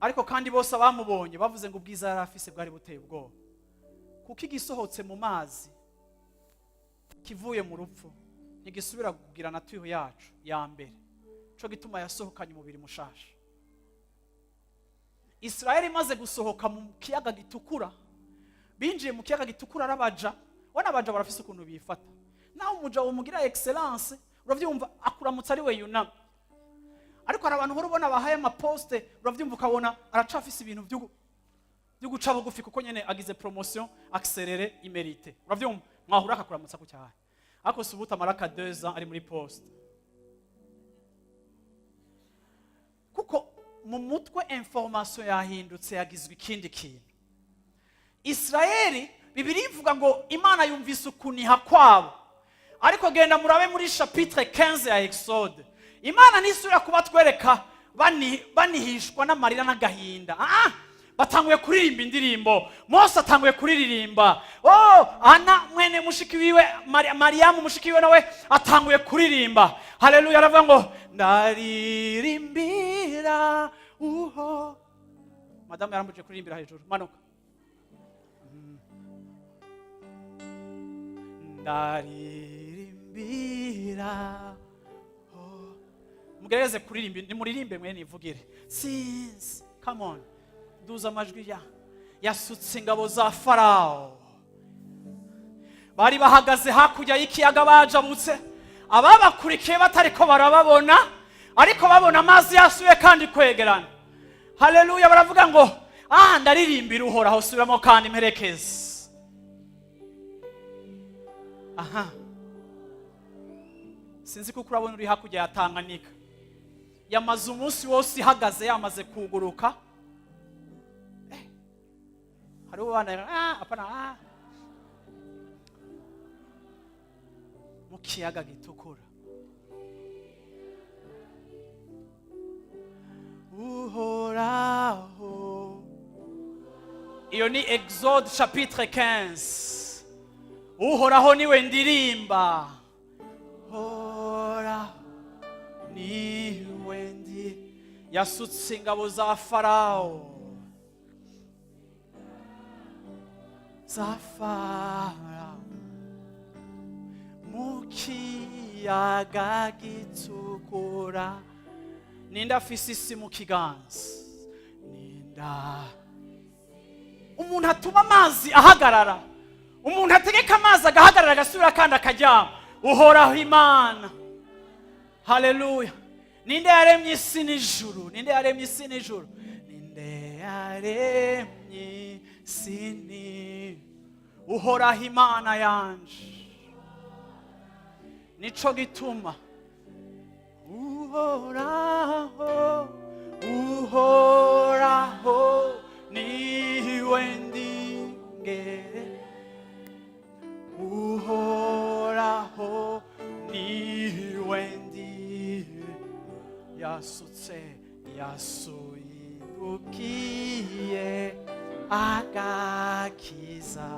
Ariko kandi bose abamubonye bavuze ngo ubwiza yari afise bwari buteye ubwoba, kuko igisohotse mu mazi kivuye mu rupfu ntigisubira kugira nature yacu ya mbere. Cyo gituma yasohokanye umubiri mushasha. Israel imaze gusohoka mu kiyaga gitukura, binjiye mu kiyaga gitukura arabaja. We n'abaja barafise ukuntu bifata. Nawe umuja umugira excellence, uravyumva, akuramutsa ari we yunama. Ariko hari abantu uhora ubona bahaye amaposte, uravyumva, ukabona aracafise ibintu byo guca bugufi, kuko nyene agize promotion accélérée imméritée, uravyumva, mwahura akakuramutsa ku cyaha. Ariko si ubuta amara ka 2 ans ari muri poste, kuko mu mutwe information yahindutse, yagizwe ikindi kintu. Israeli, Bibiri ivuga ngo Imana yumvise ukuniha kwabo. Ariko genda murabe muri chapitre 15 ya Exode, Imana ntisubira kubatwereka banihishwa n'amarira n'agahinda. Ah, batanguye kuririmba indirimbo. Mose atanguye kuririmba. Oh, Ana mwene mushiki wiwe Mariyamu mushiki wiwe nawe atanguye kuririmba. Haleluya! Aravuga ngo ndaririmbira uho. Madamu yarambuje kuririmbira hejuru. Manuka. Ndaririmbira, oh. Mugerageze kuririmba, nimuririmbe mwe nivugire. Since, come on, duza amajwi. Ya yasutse ingabo za Farawo bari bahagaze hakurya y'ikiyaga, bajabutse, ababakurikiye batariko barababona, ariko babona amazi yasuye kandi kwegerana. Haleluya! Baravuga ngo ah, ndaririmbira Uhoraho. Subiramo kandi imperekeze. Aha sinzi kuko urabona uri hakurya ya Tanganyika, yamaze umunsi wose ihagaze, yamaze kuguruka. Hariho abana, ah, apana, ah. Mu kiyaga gitukura, Uhoraho. Iyo ni Exode chapitre 15. Uhoraho niwe ndirimba, Uhoraho niwe ndi. Yasutse ingabo za Farawo, za Farawo mu kiyaga gitukura. Ninde afise isi mu kiganza? Ninda umuntu atuma amazi ahagarara, umuntu ategeka amazi agahagarara, agasubira kandi akaryama? Uhoraho Imana. Haleluya! Ninde yaremye isi n'ijuru? Ninde yaremye isi n'ijuru? Ninde yaremye isi ni Uhoraho Imana yanje. Nico gituma Uhoraho, Uhoraho niwe. Niwe ndingere, Uhoraho niwe ndire. Yasutse, yasuyidukiye agakiza.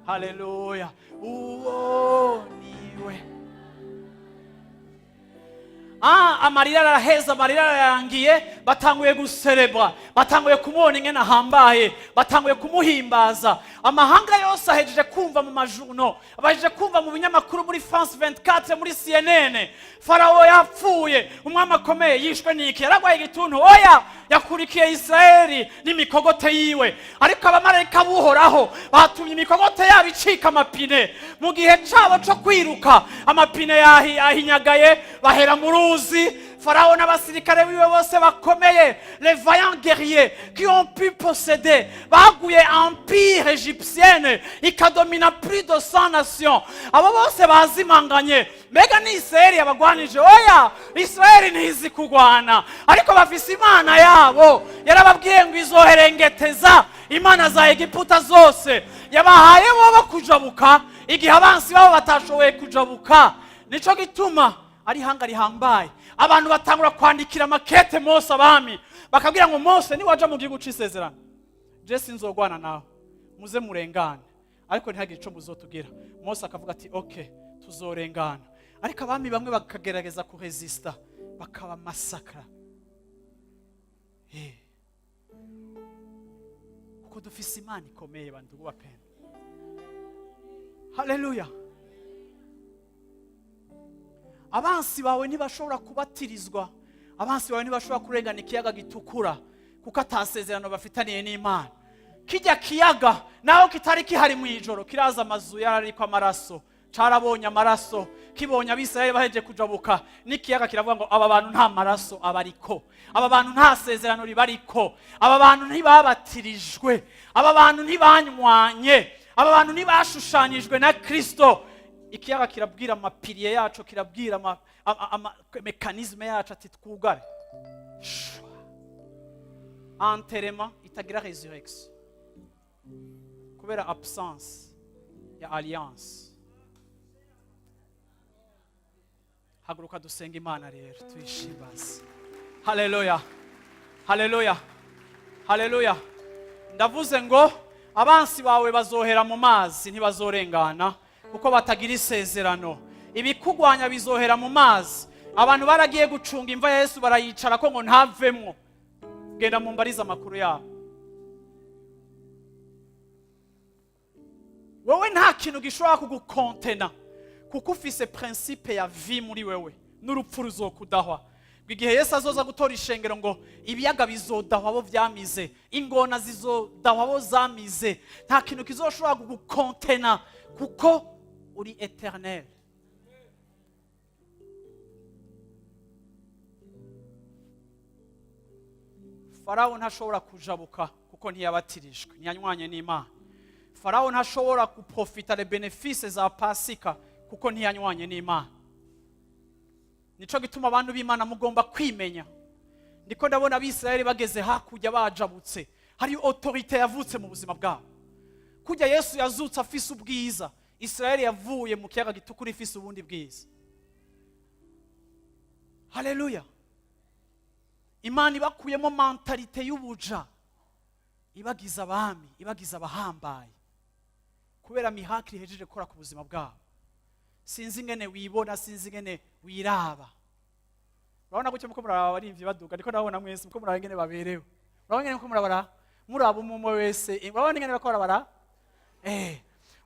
Haleluya! Uwo niwe. Ah, amarira araheza, amarira ararangiye. Batanguye guserebwa, batanguye kumubona ingene ahambaye, batanguye kumuhimbaza. Amahanga yose ahejeje kumva mu majuno, bahejeje kumva mu binyamakuru, muri France 24, muri CNN: Farawo yapfuye, umwami akomeye yishwe n'iki? Yaragwaye igituntu? Oya, yakurikiye Israeli n'imikogote yiwe. Ariko abamarayika buhoraho batumye imikogote yabo icika amapine mu gihe cabo co kwiruka. Amapine yahinyagaye, bahera mu ruzi. Farawo n'abasirikare biwe bose bakomeye, les vaillants guerriers qui ont pu posséder, baguye empire égyptienne ikadomina plus de 100 nations, abo bose bazimanganye. Mbega ni Israeli yabagwanije? Oya, Israeli ntizi kugwana, ariko bafise Imana yabo. Yarababwiye ngo izoherengeteza imana za Egiputa zose. Yabahaye bo kujabuka igihe abansi babo batashoboye kujabuka. Nico gituma ari ihanga rihambaye. Abantu batangura kwandikira makete Mose, abami bakabwira ngo: "Mose, niwaja mu gihugu c'isezerano, je sinzogwana nawe, muze murengane, ariko ntihagire ico muzotugira." Mose akavuga ati: "Ok, tuzorengana." Ariko abami bamwe bakagerageza kuresista, bakabamasakara. Kuko dufise Imana ikomeye, bandugu bapenda. Haleluya! Abansi bawe ntibashobora kubatirizwa, abansi bawe ntibashobora kurengana ikiyaga Gitukura, kuko atasezerano bafitaniye n'Imana. Kijya kiyaga naho kitari kihari mu ijoro, kiraza amazu yarariko amaraso, carabonye amaraso. Kibonye Abisirayeli baheje kujabuka n'ikiyaga, kiravuga ngo: "Aba bantu nta maraso abariko, aba bantu nta sezerano ribariko, aba bantu ntibabatirijwe, aba bantu ntibanywanye, aba bantu ntibashushanyijwe na Kristo." Ikiyaga kirabwira amapiliers yacu, kirabwira ama mécanismes yacu ati: "Twugare." Shwa. Enterrement itagira résurrection kubera absence ya alliance. Haguruka dusenga Imana rero, tuyishimbaze. Haleluya, haleluya, haleluya! Ndavuze ngo abansi bawe bazohera mu mazi, ntibazorengana, kuko batagira isezerano. Ibikugwanya bizohera mu mazi. Abantu baragiye gucunga imva ya Yesu, barayicara ko ngo ntavemwo. Genda mumbarize amakuru yabo. Wowe nta kintu gishobora kugukontena, kuko ufise principe ya vie muri wewe. N'urupfu ruzokudahwa. Ngo igihe Yesu azoza gutora ishengero, ngo ibiyaga bizodahwa abo vyamize, ingona zizodahwa abo zamize. Nta kintu kizoshobora kugukontena, kuko uri éternel. Farawo ntashobora kujabuka kuko ntiyabatirijwe, ntiyanywanye n'Imana. Farawo ntashobora guprofita les bénéfices za Pasika kuko ntiyanywanye n'Imana. Nico gituma abantu b'Imana mugomba kwimenya. Ndiko ndabona Abisirayeli bageze hakurya, bajabutse, hari autorité yavutse mu buzima bwabo. Kujya Yesu yazutse afise ubwiza, Isirayeli yavuye mu kiyaga Gitukura ifise ubundi bwiza. Haleluya! Imana ibakuyemo mentalité y'ubuja, ibagize abami, ibagize abahambaye, kubera miracle ihejeje gukora ku buzima bwabo. Sinzi ingene wibona, sinzi ingene wiraba. Urabona gutyo muko muraba abarimvyi baduga, ndiko ndabona mwese muko muraba ingene baberewe. Urabona ingene muko murabara, muraba umwe umwe wese. Urabona ingene bariko barabara.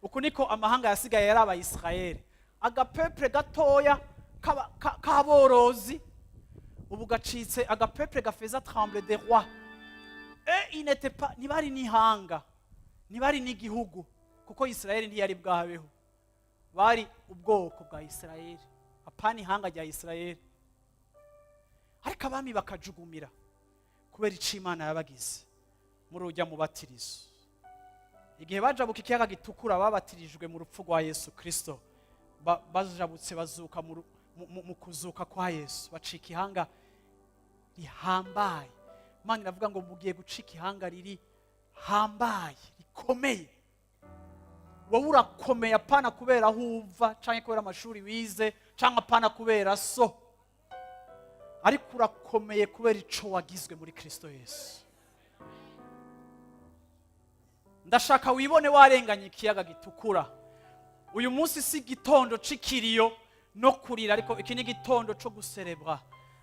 Uku niko amahanga yasigaye yari Abayisiraheli, agapeuple gatoya k'aborozi, ubu gacitse agapeuple gafaisait trembler des rois. Et il n'était pas, ntibari n'ihanga, ntibari n'igihugu, kuko Isirayeli ntiyari bwabeho. Bari ubwoko bwa Isirayeli, apana ihanga rya Isirayeli. Ariko abami bakajugumira kubera ico Imana yabagize muri ujya mubatirizo. Igihe bajabuka ikiyaga Gitukura, babatirijwe mu rupfu rwa Yesu Kristo. Bajabutse bazuka mu kuzuka kwa Yesu, bacika ihanga rihambaye. Imana iravuga ngo mugiye gucika ihanga riri Rihambaye, rikomeye. Wowe urakomeye, apana kubera aho uva cyangwa kubera amashuri wize cyangwa apana kubera so, ariko urakomeye kubera ico wagizwe muri Kristo Yesu. Ndashaka wibone warenganye ikiyaga Gitukura. Uyu munsi si igitondo c'ikiriyo no kurira, ariko iki ni igitondo co guserebra.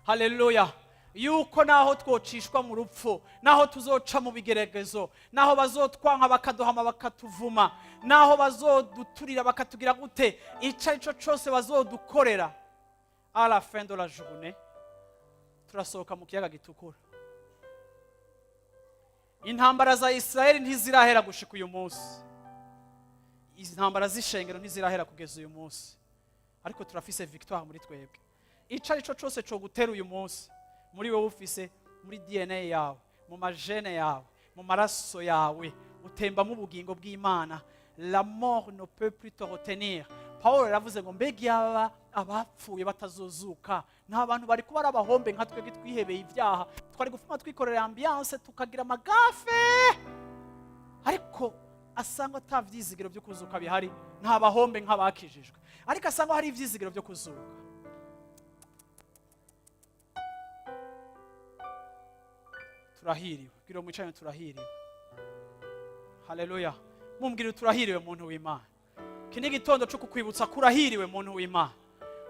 Haleluya! Yuko naho twocishwa mu rupfu, naho tuzoca mu bigeregezo, naho bazotwanka, bakaduhama, bakatuvuma, naho bazoduturira, bakatugira gute, ico ari cyo cose bazodukorera, à la fin de la journée turasohoka mu kiyaga Gitukura. Intambara za Israeli ntizirahera gushika uyu munsi, izi ntambara z'ishengero ntizirahera kugeza uyu munsi, ariko turafise victoire muri twebwe. Ico ari cyo cyose cyo gutera uyu munsi, muri wowe ufise, muri DNA yawe, mu ma gènes yawe, mu maraso yawe utembamo ubugingo bw'Imana. La mort ne peut plus te retenir. Paul yaravuze ngo: "Mbega yaba abapfuye batazozuka, nta bantu bari kuba ari abahombe nka twebwe twihebeye ibyaha, twari gufuma twikorera ambiance, tukagira amagafe. Ariko asanga ata vyizigiro byo kuzuka bihari, nta bahombe nk'abakijijwe. Ariko asanga hari ivyizigiro byo kuzuka, turahiriwe." Bwira mwicaranye: "Turahiriwe." Haleluya! Mumbwire: "Turahiriwe, muntu w'Imana." Iki ni igitondo cyo kukwibutsa ko urahiriwe, muntu w'Imana.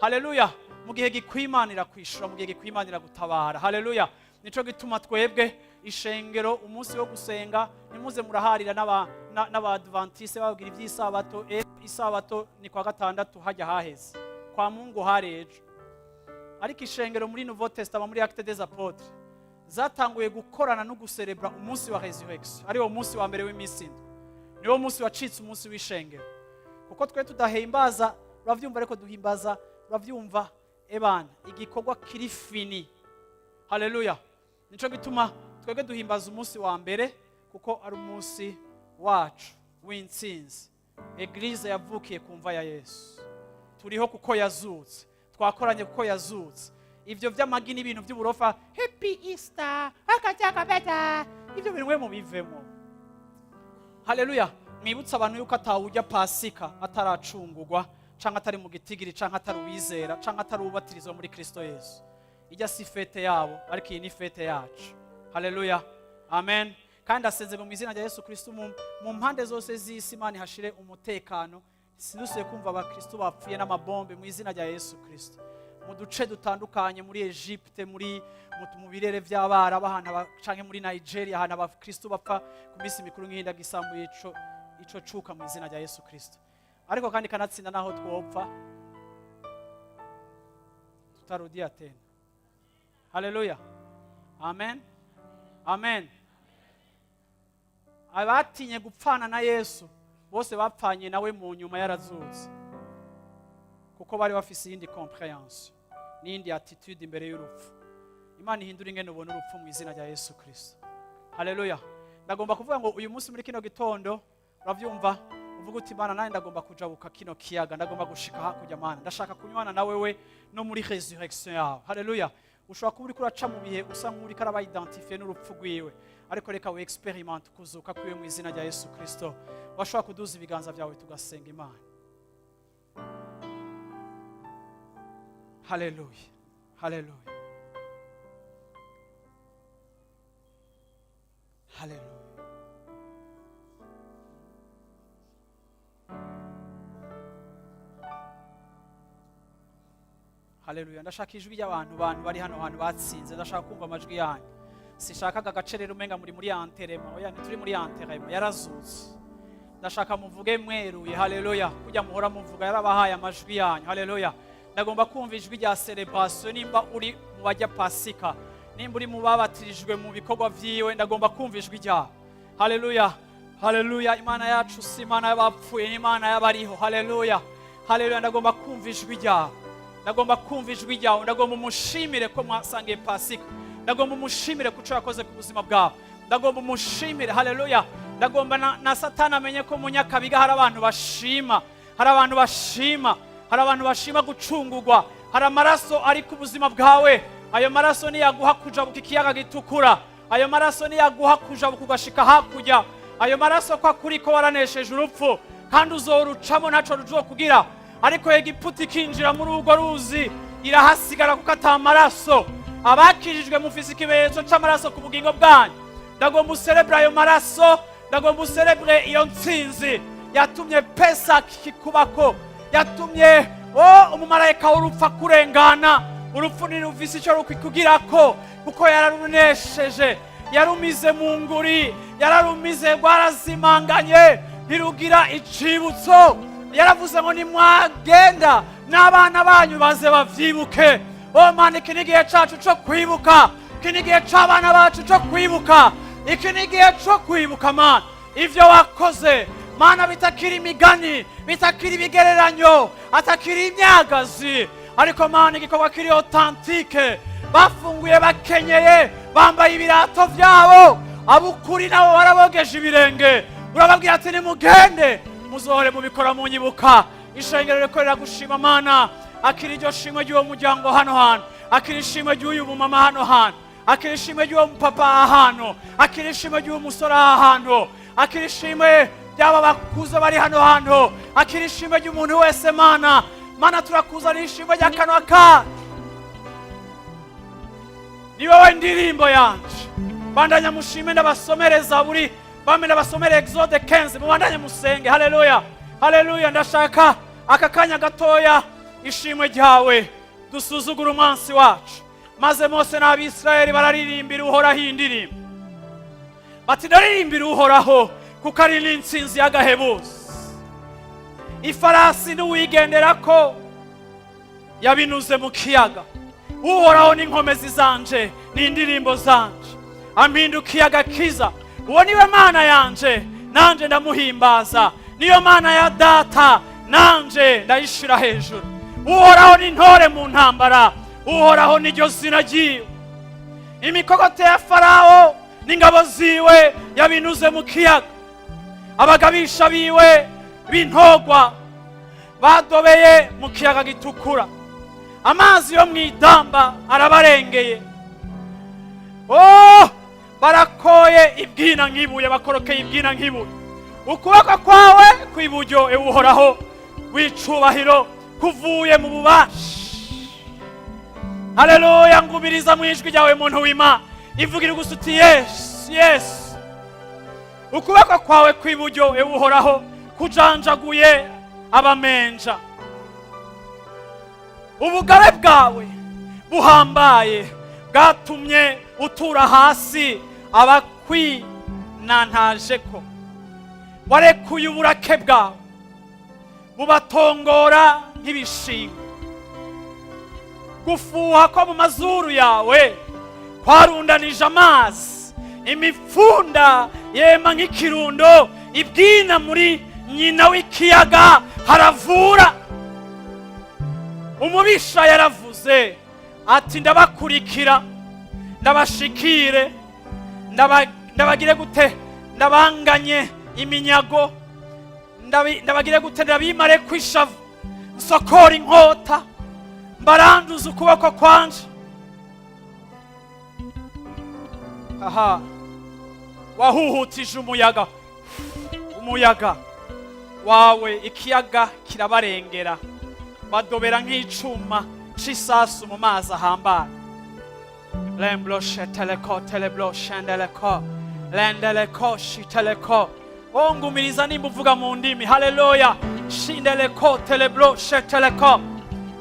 Haleluya! Mu gihe gikwimanira kwishura, mu gihe gikwimanira gutabara. Haleluya! Nico gituma twebwe ishengero, umunsi wo gusenga, ntimuze muraharira n'abadventiste bababwira iby'isabato. Isabato ni kwa gatandatu, hajya haheze, kwa Mungu hari ejo. Ariko ishengero muri Nouveau Testament, muri Acte des Apôtres, zatanguye gukorana no guserebra umunsi wa résurrection, ari wo munsi wa mbere w'iminsi 7. Niwo munsi wacitse umunsi w'ishengero, kuko twe tudahimbaza, uravyumva, ariko duhimbaza, uravyumva, ebana igikorwa kiri fini. Haleluya! Nico gituma twebwe duhimbaza umunsi wa mbere, kuko ari umunsi wacu w'intsinzi. Église yavukiye ku mva ya Yesu. Turiho kuko yazutse, twakoranye kuko yazutse. Ibyo by'amagi n'ibintu by'uburofa, "Happy Easter", akacyakabeta, ibyo bintu mwe mubivemo. Haleluya! Mwibutse abantu yuko atawujya Pasika ataracungurwa, canke atari mu gitigiri, canke atari uwizera, canke atari uwubatirizwa muri Kristo Yesu. Ijya si fête yabo, ariko iyi ni fête yacu. Haleluya, amen. Kandi asenze ngo mu izina rya Yesu Kristo, mu mpande zose z'isi Imana ihashire umutekano. Sinusuye kumva abakristo bapfuye n'amabombe, mu izina rya Yesu Kristo. Mu duce dutandukanye, muri Egypte, muri mu birere by'Abarabu, ahantu canke muri Nigeria, ahantu abakristo bapfa ku minsi mikuru nk'iyindaga isambuye, ico cuka mu izina rya Yesu Kristo. Ariko kandi kanatsinda, naho twopfa, tutarudia tena. Haleluya, amen, amen. Abatinye gupfana na Yesu bose bapfanye nawe mu nyuma yarazutse, kuko bari bafise iyindi compréhension n'iyindi attitude imbere y'urupfu. Imana ihindura ingene ubona urupfu mu izina rya Yesu Kristo. Haleluya! Ndagomba kuvuga ngo uyu munsi, muri kino gitondo, uravyumva, uvuga uti: "Imana, nanjye ndagomba kujabuka kino kiyaga, ndagomba gushika hakurya. Mana, ndashaka kunywana na wewe no muri résurrection yawe." Haleluya! Ushobora kuba uriko uraca mu bihe usa nk'uriko araba identifié n'urupfu rwiwe, ariko reka we expérimente kuzuka kwiwe mu izina rya Yesu Kristo. Washobora kuduza ibiganza byawe, tugasenga Imana. Haleluya, haleluya, haleluya, haleluya. Ndashaka ijwi ry'abantu, bantu bari hano hantu batsinze. Ndashaka kumva amajwi yanyu. Sishaka aka gace rero umenga muri enterrement. Oya, ntituri muri enterrement, yarazutse. Ndashaka muvuge mweruye. Haleluya! Kujya muhora muvuga, yarabahaye amajwi yanyu. Haleluya! Ndagomba kumva ijwi rya célébration. Nimba uri mu bajya Pasika, nimba uri mu babatirijwe mu bikorwa vyiwe, ndagomba kumva ijwi ryawe. Haleluya, haleluya! Imana yacu si Imana y'abapfuye, ni Imana y'abariho. Haleluya, haleluya! Ndagomba kumva ijwi ryawe, ndagomba kumva ijwi ryawe. Ndagomba umushimire ko mwasangiye Pasika. Ndagomba umushimire ku cyo yakoze ku buzima bwawe. Ndagomba umushimire. Haleluya! Ndagomba na Satani amenye ko mu Nyakabiga hari abantu bashima, hari abantu bashima, hari abantu bashima gucungurwa. Hari amaraso ari ku buzima bwawe. Ayo maraso niyaguha kujabuka ikiyaga Gitukura. Ayo maraso niyaguha kujabuka ikiyaga. Ayo maraso niyaguha kujabuka ugashika hakurya. Ayo maraso ko akuri ko waranesheje urupfu, kandi uzorucamo, ntaco ruzokugira. Ariko Egiputa ikinjira muri urwo ruzi, irahasigara, kuko ata maraso. Abakijijwe mufise ikimenyetso c'amaraso ku bugingo bwanyu. Ndagomba userebure ayo maraso, ndagomba userebure iyo ntsinzi yatumye Pesaki kikubako, yatumye o umumarayika w'urupfu akurengana. Urupfu ntiruvise icyo rukikugirako, kuko yararunesheje, yarumize mu nguri, yararumize, rwarazimanganye, ntirugira icibutso. Yaravuze ngo nimwagenda n'abana banyu baze bavyibuke. O Mana, iki ni igihe cacu co kwibuka, iki ni igihe c'abana bacu co kwibuka, iki ni igihe co kwibuka, Mana, ivyo wakoze. Mana, bitakiri imigani, bitakiri ibigereranyo, atakiri imyagazi, ariko Mana, igikorwa kiri authentique. Bafunguye bakenyeye, bambaye ibirato vyabo, abukuri nabo barabogeje ibirenge. Urababwira ati: "Nimugende muzohore mubikora munyibuka." Ishengero riko riragushima, Mana. Akira iryo shimwe ry'uwo muryango hano hantu, akira ishimwe ry'uyu mumama hano hantu, akira ishimwe ry'uwo mupapa aha hantu, akira ishimwe ry'uwo musore aha hantu, akira ishimwe ry'aba bakuze bari hano hantu, akira ishimwe ry'umuntu wese. Mana, Mana, turakuzanira ishimwe ry'akanwa kacu. Ni wowe ndirimbo yanje. Bandanya mushime. Ndabasomere Zaburi bamwe, ndabasomere Exode 15, mubandanye musenge. Haleluya, haleluya. Ndashaka aka kanya gatoya, ishimwe ryawe, dusuzugura umwansi wacu. Maze Mose n'Abisirayeli bararirimbira Uhoraho indirimbo, bati: "Ndaririmbira Uhoraho, kuko ari n'intsinzi y'agahebuzo. Ifarasi n'uwigendera ko yabinuze mu kiyaga. Uhoraho n'inkomezi zanje n'indirimbo zanje, ampindukiye agakiza. Uwo niwe Mana yanje, nanje ndamuhimbaza, niyo Mana ya data, nanje ndayishira hejuru. Uhoraho ni intore mu ntambara, Uhoraho niryo zina ryiwe. Imikogote ya Farawo n'ingabo ziwe yabinuze mu kiyaga. Abagabisha biwe b'intogwa badobeye mu kiyaga gitukura. Amazi yo mu idamba arabarengeye. Oh, barakoye ibwina nk'ibuye, bakorokeye ibwina nk'ibuye. Ukuboko kwawe kw'iburyo, ewe Uhoraho w'icubahiro, kuvuye mu bubasha." Haleluya! Ngumiriza mu ijwi ryawe, muntu w'Imana. Ivugira gusa uti: "Yesu, Yesu." Ukuboko kwawe kw'iburyo, ewe Uhoraho, kujanjaguye abamenja. Ubugabe bwawe buhambaye bwatumye utura hasi abakwinantaje ko. Warekuye uburake bwawe, bubatongora nk'ibishingwe. Gufuha ko mu mazuru yawe kwarundanije amazi, imifunda yema nk'ikirundo. Ibwina muri nyina w'ikiyaga haravura. Umubisha yaravuze ati: 'Ndabakurikira, ndabashikire, ndabagire gute, ndabanganye iminyago, ndabagire gute, ndabimare kwishavu, nsokora inkota, mbaranduza ukuboko kwanje.'" Aha wahuhutije umuyaga, umuyaga wawe, ikiyaga kirabarengera, badobera nk'icuma c'isasu mu mazi ahambaye. Lembloshe teleko teleblo shendeleko lendeleko shiteleko. Ngumiriza nimba uvuga mu ndimi. Haleluya! Shindeleko teleblo sheteleko.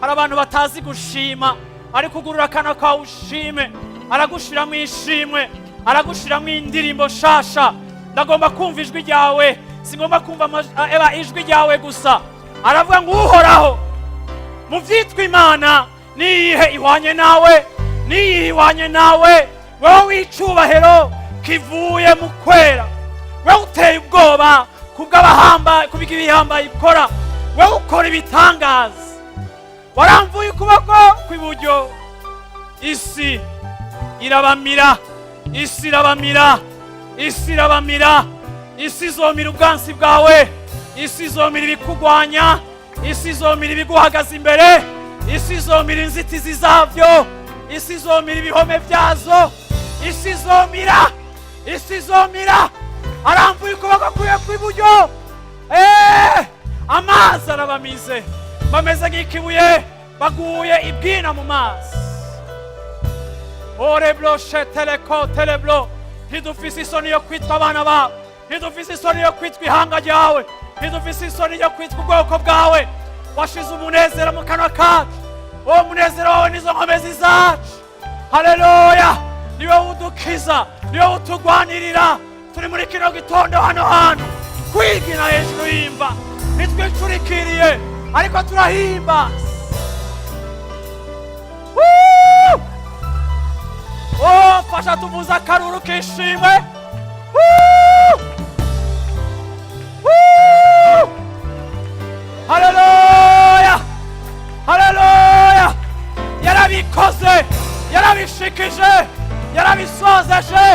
Hari abantu batazi gushima, ariko ugurura akana kawe ushime. Aragushiramo ishimwe, aragushiramo indirimbo shasha. Ndagomba kumva ijwi ryawe, singomba kumva eba ijwi ryawe gusa. Aravuga ngo: "Uhoraho, mu byitwa Imana niyihe ihwanye nawe? Niyihe ihwanye nawe, wowe w'icubahiro kivuye mu kwera, wowe uteye ubwoba kubw'abahamba kubw'ibihambaye ikora, wowe ukora ibitangaza? Waramvuye ukuboko kw'iburyo, isi irabamira, isi irabamira, isi irabamira. Isi izomira ubwansi bwawe, isi izomira ibikugwanya, isi izomira ibiguhagaze imbere, isi izomira inzitizi zabyo, isi izomira ibihome byazo." Isi izomira, isi izomira. Arambuye ukuboko kwiwe kw'iburyo. Amazi arabamize, bameze nk'ikibuye baguye ibwina mu mazi. Oreblo sheteleko teleblo. Ntidufise isoni yo kwitwa abana bawe, ntidufise isoni yo kwitwa ihanga ryawe, ntidufise isoni yo kwitwa ubwoko bwawe. Washize umunezero mu kanwa kacu, uwo munezero wawe nizo nkomezi zacu. Haleluya! Niwe udukiza, niwe utugwanirira. Turi muri kino gitondo hano hantu kwigina hejuru y'imva, ntitwicurikiriye ariko turahimba. Woo! Oh, fasha tuvuze akaruru k'ishimwe. Woo! Woo! Haleluya, haleluya! Yarabikoze, yarabishikije, yarabisozeje.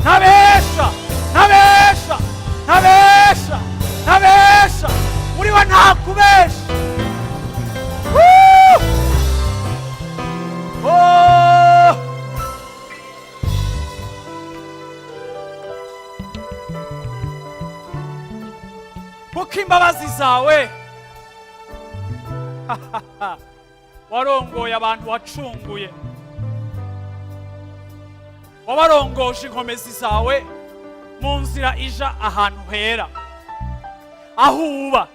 Ntabesha, ntabesha, ntabesha, ntabesha. Muri we nta kubesha. Woo! Oh! Kuko imbabazi zawe warongoye abantu wacunguye, wabarongoje inkomezi zawe mu nzira ija ahantu hera aho uba.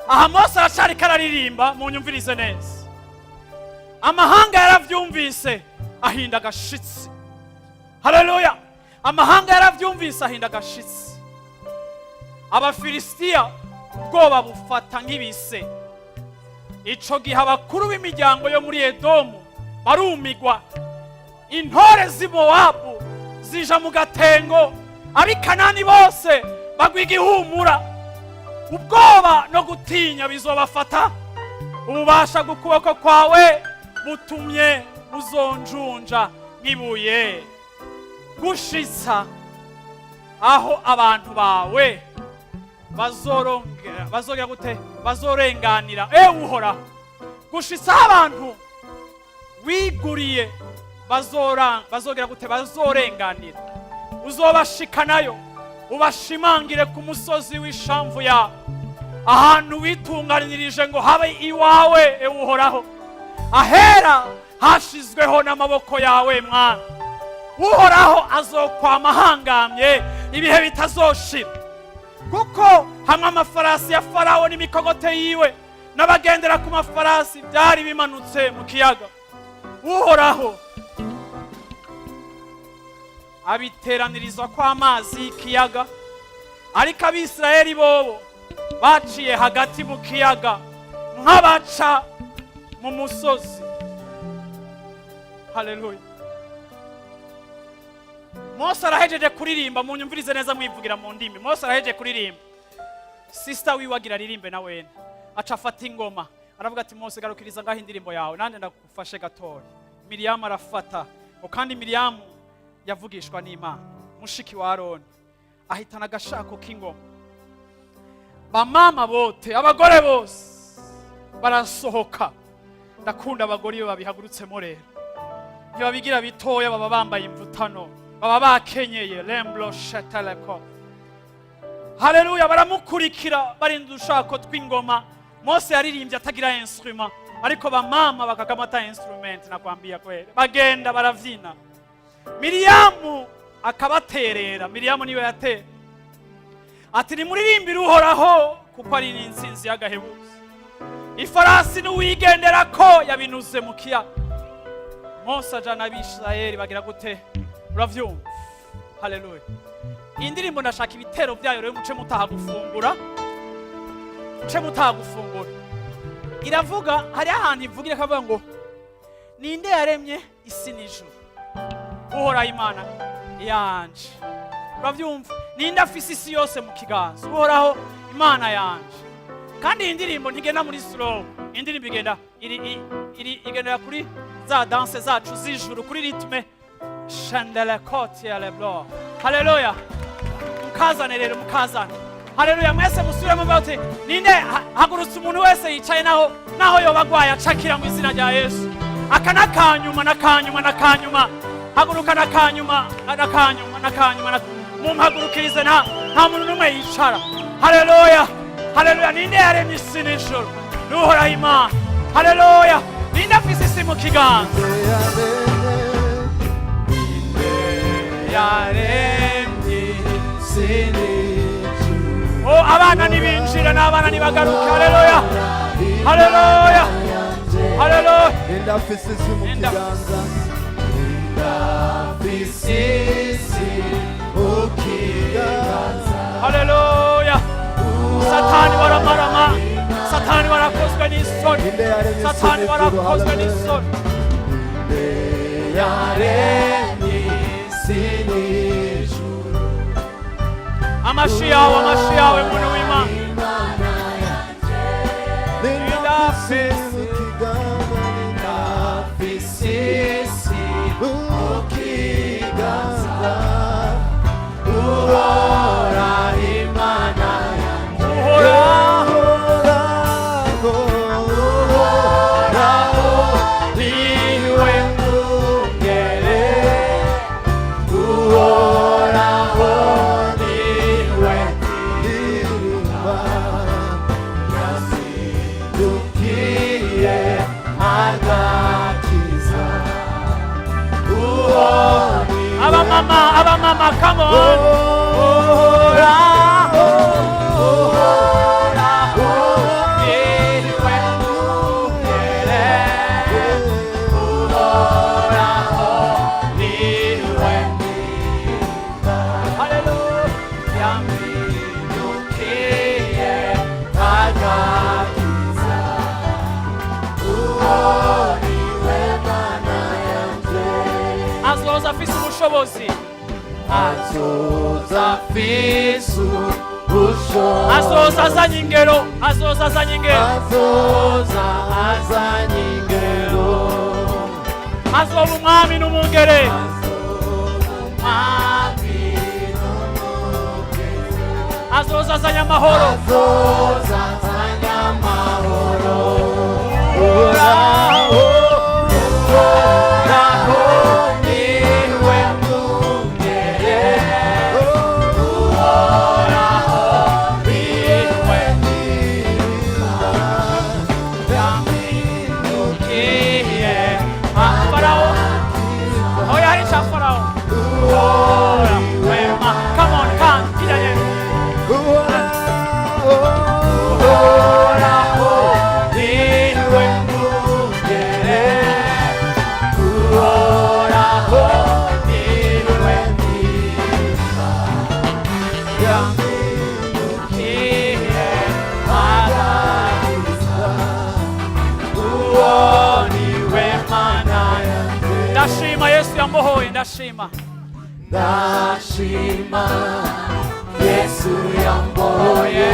Aha Mose aracariko araririmba, munyumvirize neza. Amahanga yaravyumvise ahinda agashitsi. Haleluya! Amahanga yaravyumvise ahinda agashitsi. Abafilisitiya ubwoba bufata nk'ibise. Ico gihe abakuru b'imiryango yo muri Edomu barumigwa, intore z'i Mowabu zija mu gatengo, ab'i Kanani bose bagwa igihumura. Ubwoba no gutinya bizobafata. Ububasha bw'ukuboko kwawe butumye buzonjunja nk'ibuye, gushitsa aho abantu bawe bazorongera, bazogera gute, bazorenganira. Ewe Uhoraho, gushitsa aho abantu wiguriye bazogera gute, bazorenganira. Uzobashikanayo, ubashimangire ku musozi w'ishamvu yawe, ahantu witunganirije ngo habe iwawe. Ewe Uhoraho, ahera hashizweho n'amaboko yawe. Mwana Uhoraho azokwama ahangamye ibihe bitazoshira, kuko hamwe amafarasi ya Farawo n'imikogote yiwe n'abagendera ku mafarasi byari bimanutse mu kiyaga, Uhoraho abiteraniriza ko amazi y'ikiyaga. Ariko Abisirayeli bobo baciye hagati mu kiyaga nk'abaca mu musozi. Haleluya! Mose arahejeje kuririmba, munyumvirize neza mwivugira mu ndimi. Mose arahejeje kuririmba, sister wiwe agira aririmbe na wene, aca afata ingoma, aravuga ati: "Mose, garukiriza ngaho indirimbo yawe, nanjye ndagufashe gatoya." Miriyamu arafata ngo, kandi Miriyamu yavugishwa n'Imana, mushiki wa Aroni, ahitana agashako k'ingoma. Bamama bote, abagore bose barasohoka. Ndakunda abagore iyo babihagurutsemo rero, ntibabigira bitoya, baba bambaye imvutano, baba bakenyeye lemblo sheteleko. Haleluya! Baramukurikira barinda udushako tw'ingoma. Mose yaririmbye atagira instrument, ariko bamama bakakamata instrument. Nakwambia kweli, bagenda baravyina, Miriyamu akabaterera. Miriyamu niwe yatera ati: "Nimuririmbire Uhoraho, kuko ari n'intsinzi y'agahebuzo. Ifarasi n'uwigendera ko yabinuze mu kiyaga." Mose ajana Abisirayeli, bagira gute? Uravyumva? Haleluya! Iyi ndirimbo ndashaka ibitero byayo rero muce mutaha gufungura, muce mutaha gufungura. Iravuga, hari ahantu ivugira ikavuga ngo: "Ninde yaremye isi n'ijuru? Uhoraho Imana yanje." Uravyumva? "Ninde afise isi yose mu kiganza? Uhoraho Imana yanje." Kandi iyi ndirimbo ntigenda muri slow, iyi ndirimbo igenda iri igendera kuri za danse zacu z'ijuru, kuri rythme shandelekoti ya leblo. Haleluya! Mukazane rero, mukazane. Haleluya! Mwese musubiremo muti: "Ninde?" Hagurutse umuntu wese yicaye, naho yoba agwaye, acakira mu izina rya Yesu. Aka n'akanyuma, n'akanyuma, n'akanyuma. Haguruka n'akanyuma, n'akanyuma, n'akanyuma. Mumpagurukirize, nta muntu n'umwe yicara. Haleluya, haleluya! Ninde yaremye isi n'ijuru? N'Uhoraho Imana. Haleluya! Ninde afise isi mu kiganza? Yaremye isi n'ijuru. Oh, abana nibinjira n'abana nibagaruke. Haleluya, haleluya, haleluya! Ndafise isi mu kiganza. Ndafise isi mu kiganza. Haleluya! Satani waramarama, Satani warakozwe n'isoni. Ninde yaremye isi Satani n'ijuru? warakozwe Haleluya. n'isoni. Ninde yaremye isi n'ijuru? Amashi yawe, amashi yawe, muntu w'Imana. Ndafise isi mu kiganza. Ndafise isi mu kiganza. Uhora Imana yanjye. Uhoraho. Uhoraho, niwe mwungere. Uhoraho niwe ndirimba. Yazindukiye agakiza. Uwo niwe. Abamama, abamama, come on! Uhoraho, Uhoraho niwe mwungere. Uhoraho niwe ndirimba. Haleluya. Yampindukiye agakiza. Uwo niwe Mana yanje. Azoza afise ubushobozi. Azoza afise ubushobozi. Azoza azanye ingero, azoza azanye ingero. Azoza azanye ingero. Azoba umwami n'umwungere. Umwami n'umwungere. Azoza azanye amahoro. Azoza azanye amahoro. Uhoraho, Uhoraho niwe mwungere. Uhoraho niwe ndirimba. Yampindukiye. Ah, Farawo, oya, hari ca Farawo. Wema, come on, come kijya nyene. Uhoraho niwe mwungere. Uhoraho niwe ndirimba. Yampindukiye agakiza. Uwo niwe Mana yanjye. Ndashima Yesu yamuhoye, ndashima. Ndashima Yesu yamboye.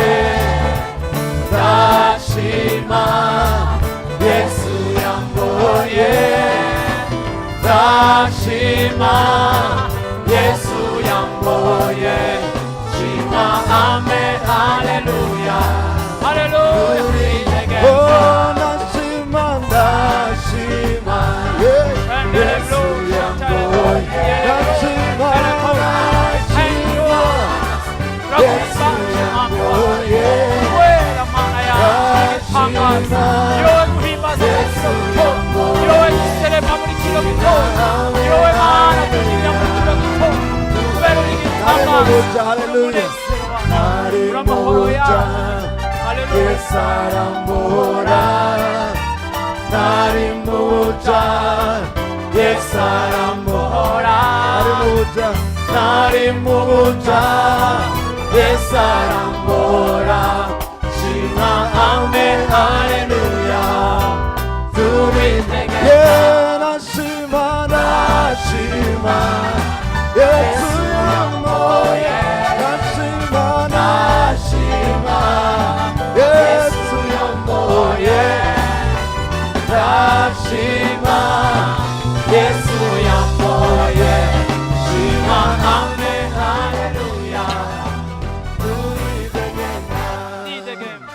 Ndashima Yesu yamboye. Ndashima Yesu yamboye. Shima, amen, haleluya. Haleluya. Oh, ndashima, ndashima Yesu yamboye. Ndashima, ndashima Yesu yamboye. Wera Mana yawe, igitangaza yowe guhimbaza muri kino gitondo, yowe guserema muri kino gitondo, yowe Mana gushimira muri kino gitondo, kubera uri igitangaza. Haleluya, haleluya. Umunezero wawe, uri amahoro yawe. Haleluya. Yesu arambora. Nari muja, Yesu arambora. Nari muja, nari muja, Yesu arambora. Shima, amen, haleluya. Tubitege. Yeah, nashima, nashima Yesu yamboye. Nashima, nashima Yesu yamboye. Ndashima Yesu yamboye. Shima, amen, haleluya. Nidegembya. Nidegembya.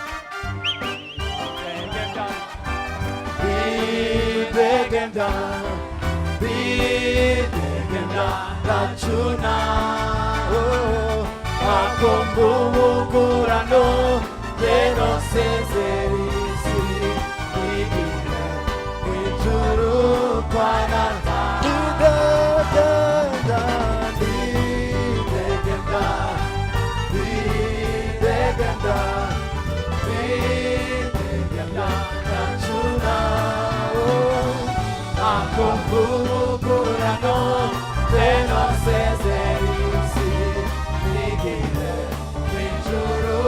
Nidegembya. Nidegembya. Ndidegembya ndacuna oh, akumbubukurano rero sezerisi igihe mw'ijuru kwa data. Ndidegembya, ndidegembya, ndidegembya, ndidegembya ndacuna oh, akumbubukurano rero sezerisi igihe mw'ijuru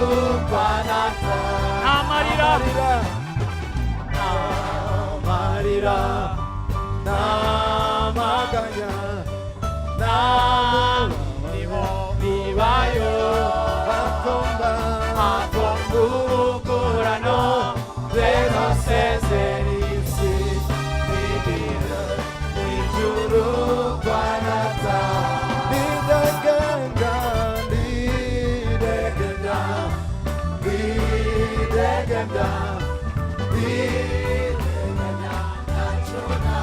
kwa data. Nta marira. Amarira n'amaganya nibo bibayo akomba akombukurano rero sezerisi igihe mw'ijuru kwa data. Ndidegembya, ndidegembya, ndidegembya, ndidegembya ndacuna.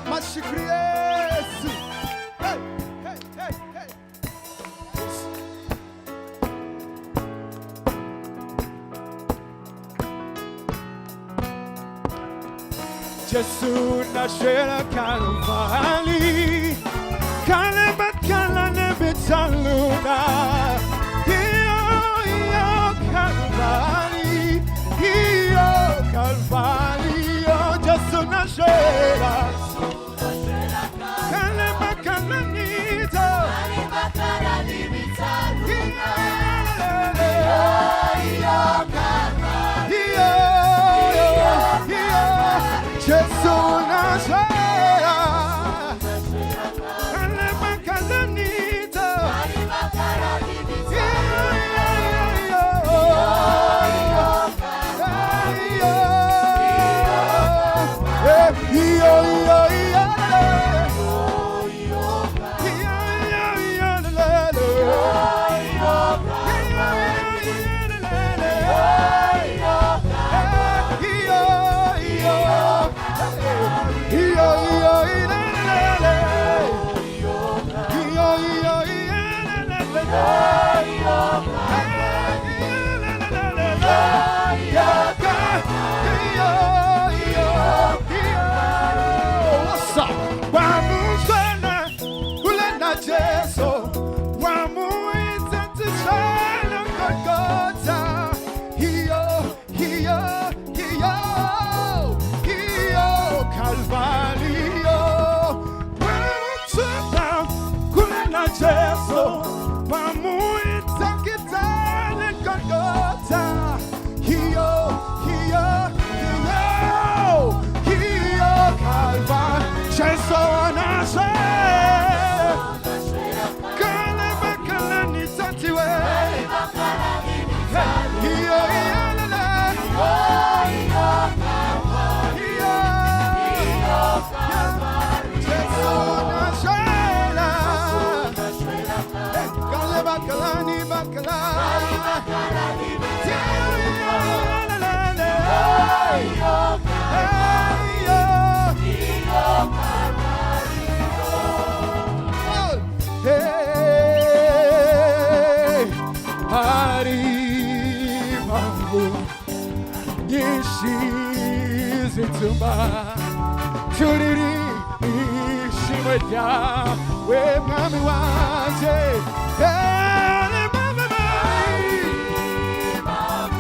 Amashyi kuri Yesu. Hey, hey, hey, hey. Jesu nashera Kalvari Kale bakala nebitaluna Iyo iyo Kalvari iyo Kalvari iyo Jesu nashera Kale bakala nito Iyo iyo Jesu nashera Kale bakala nito Jesu, wamuita kitale Golgotha. Hiyo, hiyo, hiyo, hiyo Calvary. Jesu anasema, kale bakala nisatiwe. Hiyo, hiyo, la, la. Hiyo, Jesu anasema, kale bakala ni bakala. Zituma turiri ishimwe ryawe mwami wanje. Hey, mama,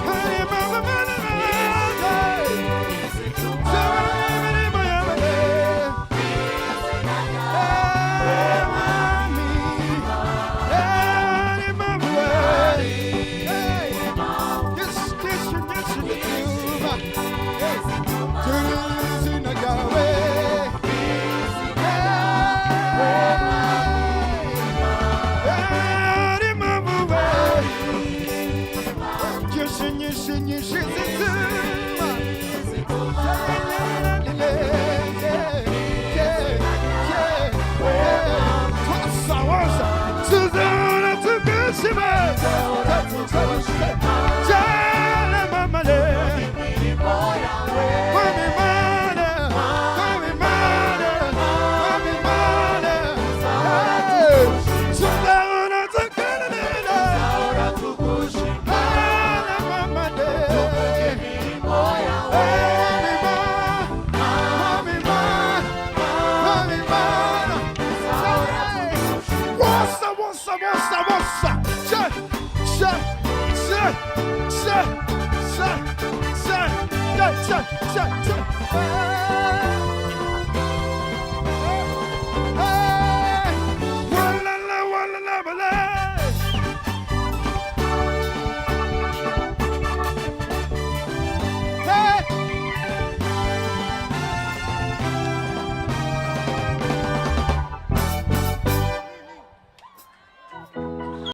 hey, mama, mama, hey. Sha, sha, sha, sha, sha, sha, sha, sha.